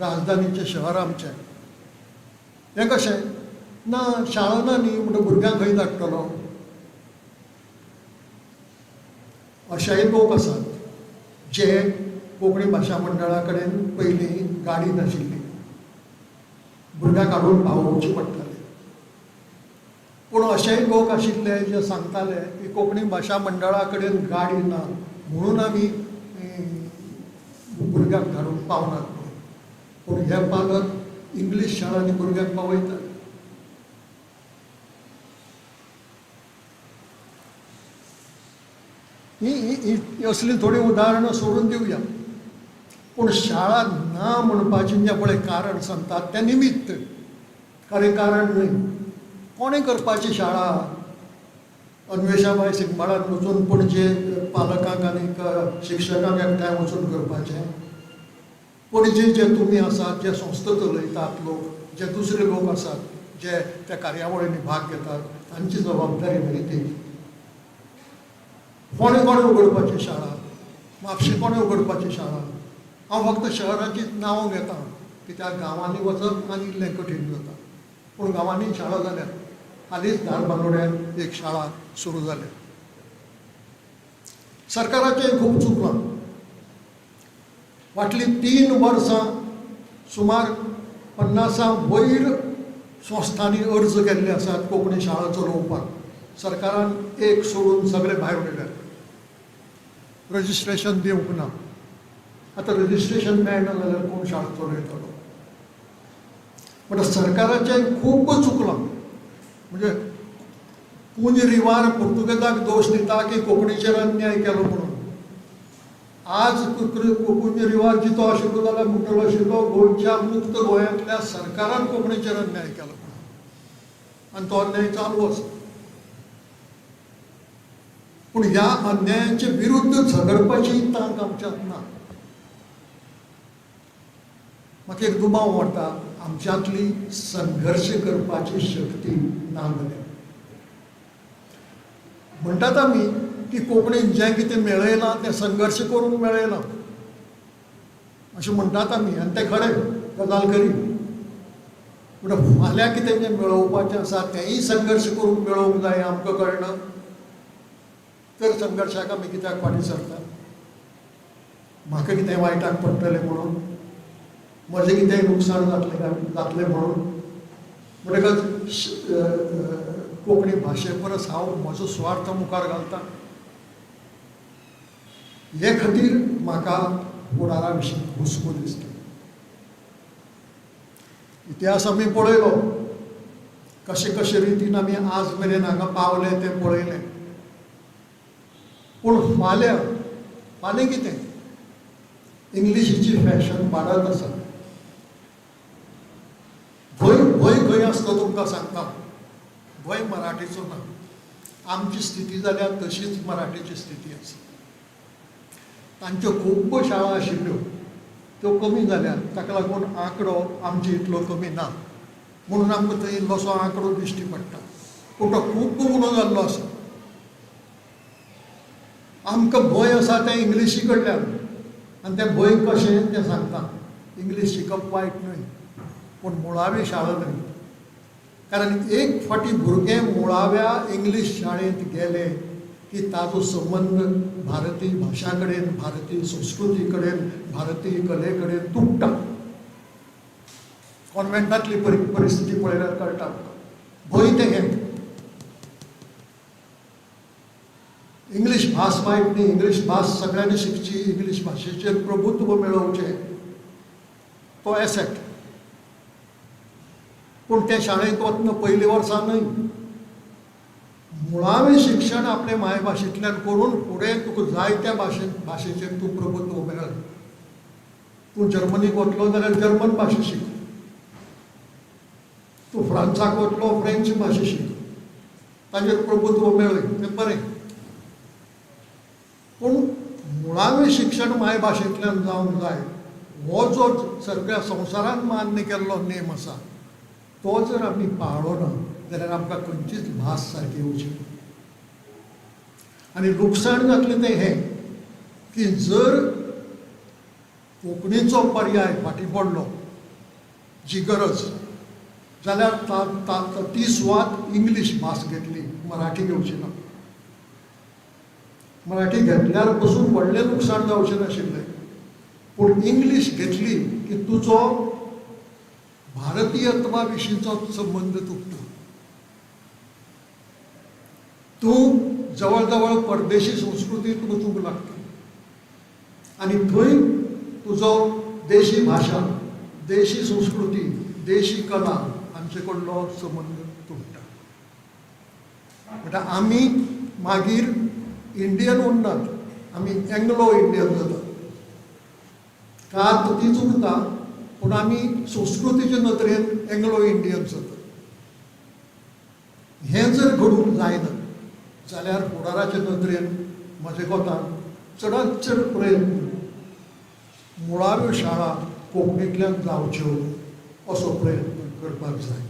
राजधानीचें शहर आमचें. हें कशें? ना शाळा ना न्ही, म्हणटा भुरग्यांक खंय धाडटलो? अशेय लोक आसात जे कोंकणी भाशा मंडळा कडेन पयलीं गाडी नाशिल्ली, भुरग्यांक हाडून पावोवचें पडटालें. पूण अशेय लोक आशिल्ले जे सांगताले की कोंकणी भाशा मंडळा कडेन गाडी ना म्हणून आमी भुरग्यांक धाडून पावनात म्हणून. पूण हे पालक इंग्लीश शाळांनी भुरग्यांक पावयतात. ही असलीं थोडीं उदाहरणां सोडून दिवया. पूण शाळा ना म्हणपाचें जें पळय कारण सांगतात तें निमित्त, खरें कारण न्हय. कोणें करपाची शाळा? अन्वेषाबाय सिंगबाळान वचून पणजे पालकांक आनी शिक्षकांक एकठांय वचून करपाचें? पणजे जे तुमी आसात, जे संस्था चलयतात लोक, जे दुसरे लोक आसात जे त्या कार्यावळींनी भाग घेतात, तांची जबाबदारी न्हय ती. कोणें कोणें उगडपाची शाळा? म्हापशें कोणें उगडपाची शाळा? हांव फक्त शहराचीच नांवां घेता कित्याक गांवांनी वचप आनी इल्लें कठीण जाता. पूण गांवांनी शाळा जाल्यात. हालींच धारबांदोड्यान एक शाळा सुरू जाल्या. सरकाराचें खूब चुकलां. फाटलीं 3 वर्सां सुमार 50 वयर संस्थांनी अर्ज केल्ले आसात कोंकणी शाळा चलोवपाक. सरकारान एक सोडून सगळे भायर उडयल्यात. रजिस्ट्रेशन दिवंक ना. आतां रजिस्ट्रेशन मेळना जाल्यार कोण शाळा चलयतलो? म्हणटा सरकाराचें खूब चुकलां. म्हणजे पुंज रिवार पुर्तुगेजाक दोश दिता की कोंकणीचेर अन्याय केलो म्हणून. आज पुंज रिवार जितो आशिल्लो जाल्यार म्हणटलो आशिल्लो गोंयच्या मुक्त गोंयांतल्या सरकारान कोंकणीचेर अन्याय केलो म्हणून, आनी तो अन्याय चालू आसा. पूण ह्या अन्यायाचे विरुद्ध झगडपाची तांक आमच्यांत ना. म्हाका एक दुबाव वाडटा, आमच्यांतली संघर्श करपाची शक्ती ना जाल्या. म्हणटात आमी की कोंकणीन जें कितें मेळयलां तें संघर्श करून मेळयलां अशें म्हणटात आमी, आनी तें खरें, गजाल खरी. पूण फाल्यां कितें जें मेळोवपाचें आसा तेंय संघर्श करून मेळोवंक जाय आमकां कळना तर संघर्शाक आमी कित्याक फाटीं सरतात? म्हाका कितें वायटाक पडटलें म्हणून, म्हजें कितेंय लुकसाण जातलें काय जातलें म्हणून. म्हणटकच कोंकणी भाशे परस हांव म्हजो स्वार्थ मुखार घालता. हे खातीर म्हाका फुडारा विशीं हुस्को दिसता. इतिहास आमी पळयलो, कशे कशे रितीन आमी आज मेरेन हांगा पावले तें पळयलें. पूण फाल्यां फाल्यां कितें? इंग्लिशीची फॅशन वाडत आसा. भंय भंय खंय आसता तुमकां सांगता, भंय मराठीचो ना. आमची स्थिती जाल्या तशीच मराठीची स्थिती आसा. तांच्यो खूब्ब शाळा आशिल्ल्यो त्यो कमी जाल्यात, ताका लागून आंकडो आमचे इतलो कमी ना म्हणून आमकां थंय इल्लोसो आंकडो दिश्टी पडटा, पूण तो खूब्ब उणो जाल्लो आसा. आमकां भंय आसा तें इंग्लिशी कडल्यान, आनी तें भंय कशें तें सांगता. इंग्लीश शिकप वायट न्हय, पूण मुळावी शाळा न्हय. कारण एक फावटी भुरगें मुळाव्या इंग्लीश शाळेंत गेलें की ताजो संबंद भारतीय भाशा कडेन, भारतीय संस्कृती कडेन, भारतीय कले कडेन तुट्टा. कॉन्वेंटांतली परिस्थिती पळयल्यार कळटा भंय तें हें. इंग्लीश भास वायट न्ही, इंग्लीश भास सगळ्यांनी शिकची, इंग्लीश भाशेचेर प्रभुत्व मेळोवचें, तो एसेट. पूण ते शाळेंत वतना पयलीं वर्सा न्हय, मुळावें शिक्षण आपले मायभाशेंतल्यान करून फुडें तुका जाय त्या भाशेचेर तूं प्रभुत्व मेळत. तूं जर्मनीक वतलो जाल्यार जर्मन भाशा शीक, तूं फ्रांसाक वतलो फ्रेंच भाशा शीक, ताजेर प्रभुत्व मेळय, तें बरें. पूण मुळावें शिक्षण मायभाशेंतल्यान जावंक जाय हो जो सगळ्या संवसारान मान्य केल्लो नेम आसा तो जर आमी पाळ्ळो ना जाल्यार आमकां खंयचीच भास सारकी येवची ना. आनी लुकसाण जातलें तें हें की जर कोंकणीचो पर्याय फाटीं पडलो जी गरज, जाल्यार ती सुवात इंग्लीश भास घेतली, मराठी घेवची ना. मराठी घेतल्यार पसून व्हडलें लुकसाण जावचें नाशिल्लें, पूण इंग्लीश घेतली की तुजो भारतीयत्वा विशींचो संबंद तुटता. तूं जवळ जवळ परदेशी संस्कृतींत वचूंक लागता आनी थंय तुजो देशी भाशा, देशी संस्कृती, देशी कला हांचे कडलो संबंद तुटता. म्हणटा आमी मागीर इंडियन उरनात, आमी एंग्लो इंडियन जातात. कात तीच उरता, पूण आमी संस्कृतीचे नदरेन एंग्लो इंडियन जातात. हें जर घडूंक जायना जाल्यार फुडाराचे नदरेन म्हजे कोतान चडांत चड प्रयत्न मुळाव्यो शाळा कोंकणींतल्यान जावच्यो असो प्रयत्न करपाक जाय.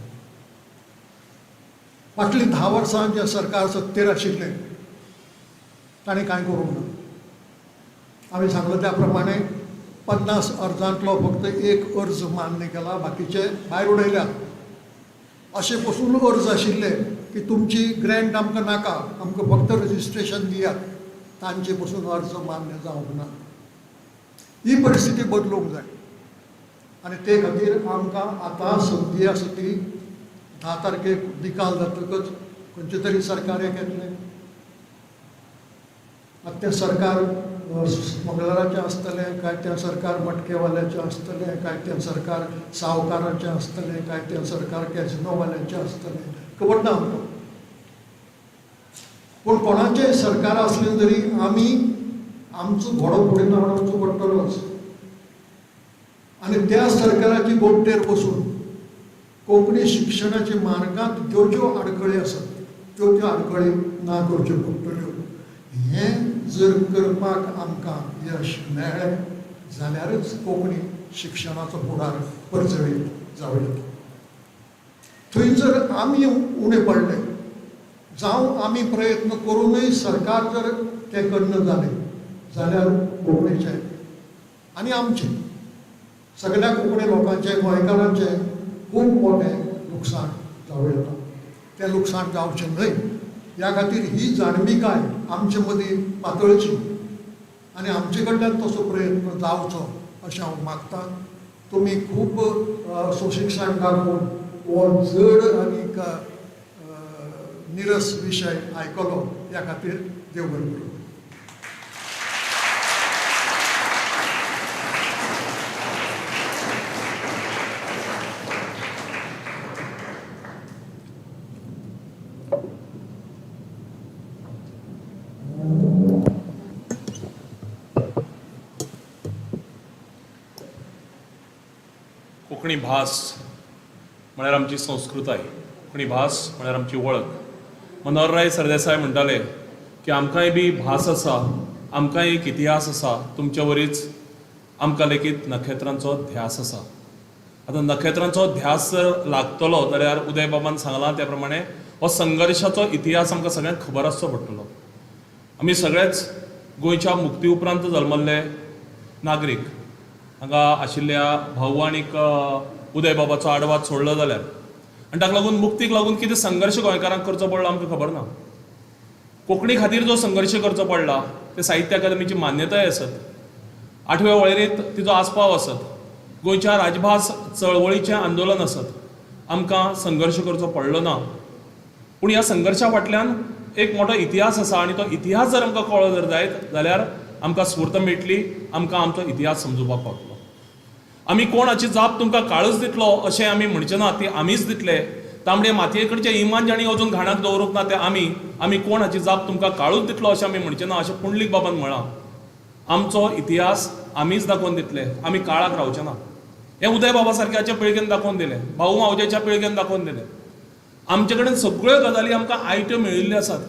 फाटलीं 10 वर्सां जें सरकार सत्तेर आशिल्लें ताणें कांय करूंक ना. आमी सांगलो त्या प्रमाणे 50 अर्जांतलो फक्त एक अर्ज मान्य केला, बाकीचे भायर उडयल्यात. अशें पसून अर्ज आशिल्ले की तुमची ग्रँट आमकां नाका, आमकां फक्त रजिस्ट्रेशन दियात, तांचे पसून अर्ज मान्य जावंक ना. ही परिस्थिती बदलूंक जाय आनी ते खातीर आमकां आतां संदी आसा ती 10 तारखेक निकाल जातकच खंयचें तरी सरकार एक येतलें. आतां तें सरकार स्मगलराचें आसतलें काय तें सरकार मटकेवाल्याचें आसतलें काय तें सरकार सावकाराचें आसतलें काय तें सरकार कॅसिनोवाल्याचें आसतलें खबर ना आमकां. पूण कोणाचें सरकार आसलें तरी आमी आमचो घोडो फुडें धांवडावचो पडटलोच आनी त्या सरकाराची गोमटेर बसून कोंकणी शिक्षणाच्या मार्गांत ज्यो ज्यो आडखळी आसात त्यो त्यो आडखळी ना करच्यो पडटल्यो. हें जर करपाक आमकां यश मेळ्ळें जाल्यारच कोंकणी शिक्षणाचो फुडार परजळीत जावं येता. थंय जर आमी उणें पडले जावं आमी प्रयत्न करुनूय सरकार जर तें करना जालें जाल्यार कोंकणीचें आनी आमचें सगळ्या कोंकणी लोकांचें, गोंयकारांचें खूब मोठें लुकसाण जावं येता. तें लुकसाण जावचें न्हय ह्या खातीर ही जाणविकाय आमचे मदीं पातळची आनी आमचे कडल्यान तसो प्रयत्न जावचो अशें हांव मागतां. तुमी खूब सोंशीकसाण दाखोवन हो जड आनीक निरस विशय आयकलो ह्या खातीर देव बरें करूं. कोंकणी भास म्हळ्यार आमची संस्कृताय, कोंकणी भास म्हळ्यार आमची वळख. मनोहरराय सरदेसाय म्हणटाले की आमकांय बी भास आसा, आमकांय एक इतिहास आसा, तुमचे वरीच आमकां लेगीत नखेत्रांचो ध्यास आसा. आतां नखेत्रांचो ध्यास जर लागतलो जाल्यार उदयबाबान सांगलां त्या प्रमाणे हो संघर्शाचो इतिहास आमकां सगळ्यांक खबर आसचो पडटलो. आमी सगळेच गोंयच्या मुक्ती उपरांत जल्मल्ले नागरीक. हांगा आशिल्ल्या भाऊ आनीक उदयबाबाचो आडवाद सोडलो जाल्यार, आनी ताका लागून मुक्तीक लागून कितें संघर्श गोंयकारांक करचो पडलो आमकां खबर ना. कोंकणी खातीर जो संघर्श करचो पडला ते साहित्य अकादमीची मान्यताय आसत, आठव्या वळेरेंत तिचो आस्पाव आसत, गोंयच्या राजभास चळवळीचें आंदोलन आसत, आमकां संघर्श करचो पडलो ना. पूण ह्या संघर्शा फाटल्यान एक मोठो इतिहास आसा आनी तो इतिहास जर आमकां कळ्ळो जर जायत जाल्यार आमकां स्फूर्त मेळटली, आमकां आमचो इतिहास समजुपाक पावतलो. आमी कोण हाची जाप तुमकां काळूच दितलो अशें आमी म्हणचे ना, ती आमीच दितले. तांबडे मातये कडचें इमान जांणी अजून घाणाक दवरूंक ना ते आमी. आमी कोण हाची जाप तुमकां काळूच दितलो अशें आमी म्हणचे ना अशें पुंडलीक बाबान म्हळां. आमचो इतिहास आमीच दाखोवन दितले, आमी काळाक रावचे ना. हें उदय बाबा सारक्याच्या पिळगेन दाखोवन दिलें, भाऊ मावज्याच्या पिळगेन दाखोवन दिलें. आमचे कडेन सगळ्यो गजाली आमकां आयत्यो मेळिल्ल्यो आसात.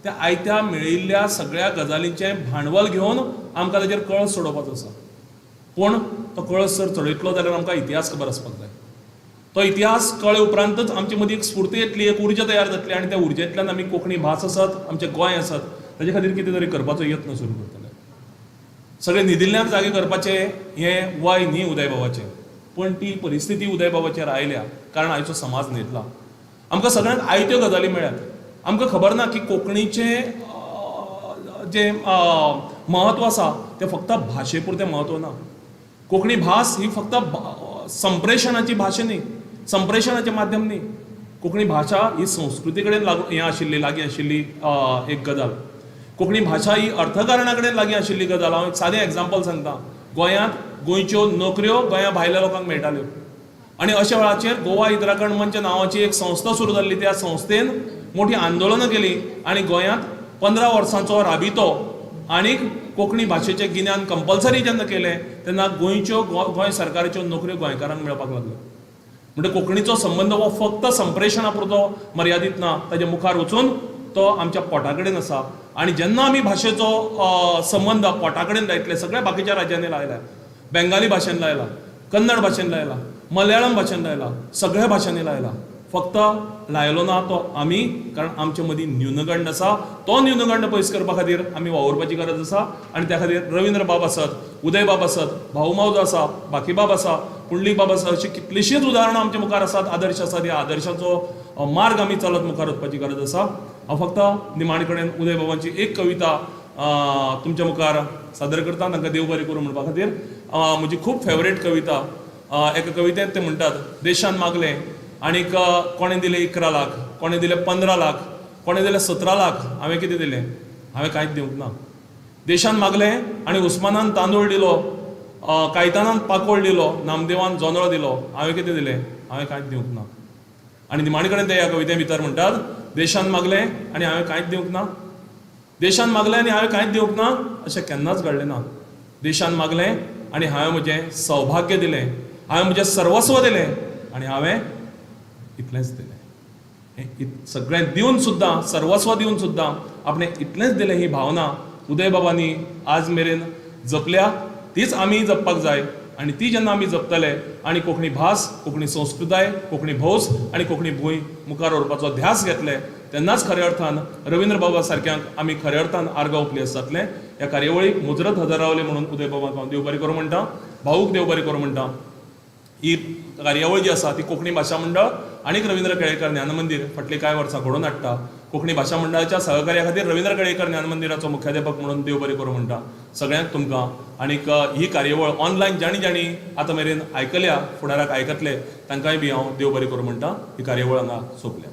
त्या आयत्या मेळिल्ल्या सगळ्या गजालींचें भांडवल घेवन आमकां ताजेर कळस चडोवपाचो आसा. पूण तो कळस जर चडयतलो जाल्यार आमकां इतिहास खबर आसपाक जाय. तो इतिहास कळ्ळे उपरांतच आमचे मदीं एक स्फूर्ती येतली, एक उर्जा तयार जातली आनी त्या उर्जेंतल्यान आमी कोंकणी भास आसत, आमचें गोंय आसत, ताजे खातीर कितें तरी करपाचो यत्न सुरू करतले. सगळे न्हिदिल्ल्यांक जागे करपाचें हें वय न्ही उदयबाबाचें, पूण ती परिस्थिती उदयबाबाचेर आयल्या कारण आयचो समाज न्हिदला. आमकां सगळ्यांक आयत्यो गजाली मेळ्ळ्यात. आमकां खबर ना की कोंकणीचें जें म्हत्व आसा तें फक्त भाशे पुरतें म्हत्व ना. कोंकणी भास ही फक्त संप्रेशणाची भाशा न्ही, संप्रेशणाचें माध्यम न्ही. कोंकणी भाशा ही संस्कृती कडेन लागून हें आशिल्ली, लागीं आशिल्ली एक गजाल. कोंकणी भाशा ही अर्थकारणा कडेन लागीं आशिल्ली गजाल. हांव एक सादें एग्जाम्पल सांगता. गोंयांत गोंयच्यो नोकऱ्यो गोंया भायल्या लोकांक मेळटाल्यो आनी अशा वेळाचेर गोवा इतराखंड मंच नांवाची एक संस्था सुरू जाल्ली. त्या संस्थेन मोठी आंदोलनां केलीं आनी गोंयांत 15 वर्सांचो राबितो आनी कोंकणी भाशेचें गिन्यान कंपल्सरी जेन्ना केलें तेन्ना गोंयच्यो गोंय सरकाराच्यो नोकऱ्यो गोंयकारांक मेळपाक लागल्यो. म्हणजे कोंकणीचो संबंद हो फक्त संप्रेशणा पुरतो मर्यादीत ना, ताजे मुखार वचून तो आमच्या पोटा कडेन आसा. आनी जेन्ना आमी भाशेचो संबंद पोटा कडेन लायतले, सगळ्या बाकीच्या राज्यांनी लायला, बेंगाली भाशेन लायला, कन्नड भाशेन लायला, मलयाळम भाशेन लायला, सगळ्या भाशांनी लायला, फक्त लायलो ना तो आमी, कारण आमचे मदीं न्यूनगंड आसा. तो न्यूनगंड पयस करपा खातीर आमी वावुरपाची गरज आसा आनी त्या खातीर रवींद्र बाब आसत, उदय बाब आसत, भाऊ मावजो आसा, बाकीबाब आसा, पुंडलीक बाब आसा, अशीं कितलींशींच उदाहरणां आमच्या मुखार आसात, आदर्श आसात. ह्या आदर्शाचो मार्ग आमी चलत मुखार वचपाची गरज आसा. हांव फक्त निमाणे कडेन उदय बाबांची एक कविता तुमच्या मुखार सादर करता, तांकां देव बरें करूं म्हणपा खातीर. म्हजी खूब फेवरेट कविता. एका कवितेंत ते म्हणटात, देशान मागलें आनीक कोणें दिलें 11 लाख, कोणें दिलें 15 लाख, कोणें दिलें 17 लाख, हांवें कितें दिलें? हांवें कांयच दिवंक ना. देशान मागलें आनी उस्मानान तांदूळ दिलो, कायतानान पाकोळ दिलो, नामदेवान जोंदळो दिलो, हांवें कितें दिलें? हांवें कांयच दिवंक ना. आनी निमाणे कडेन ते ह्या कविते भितर म्हणटात, देशान मागलें आनी हांवें कांयच दिवंक ना, देशान मागलें आनी हांवें कांयच दिवंक ना, अशें केन्नाच घडलें ना. देशान मागलें आनी हांवें म्हजें सौभाग्य दिलें, हांवें म्हजें सर्वस्व दिलें आनी हांवें इतलेंच दिलें. हें सगळें दिवन सुद्दां, सर्वस्व दिवन सुद्दां आपणें इतलेंच दिलें. ही भावना उदय बाबांनी आज मेरेन जपल्या, तीच आमी जपपाक जाय. आनी ती जेन्ना आमी जपतले आनी कोंकणी भास, कोंकणी संस्कृताय, कोंकणी भौस आनी कोंकणी भूंय मुखार व्हरपाचो ध्यास घेतले तेन्नाच खऱ्या अर्थान रवींद्र बाबा सारक्यांक आमी खऱ्या अर्थान आर्गां ओंपली आसा जातलें. ह्या कार्यावळीक मुजरत हजर रावले म्हणून उदय बाबाक हांव देव बरें करूं म्हणटा, भाऊक देव बरें करूं म्हणटा. ही कार्यावळ जी आसा ती कोंकणी भाशा मंडळ आनी रवींद्र केळेकार ज्ञान मंदीर फाटलीं कांय वर्सां घडोवन हाडटा. कोंकणी भाशा मंडळाच्या सहकार्या खातीर रवींद्र केळेकार ज्ञान मंदिराचो मुख्याध्यापक म्हणून देव बरें करूं म्हणटा सगळ्यांक तुमकां. आनीक ही कार्यावळ ऑनलायन जाणी जाणी आतां मेरेन आयकल्या, फुडाराक आयकतले, तांकांय बी हांव देव बरें करूं म्हणटा. ही कार्यावळ हांगा सोंपल्या.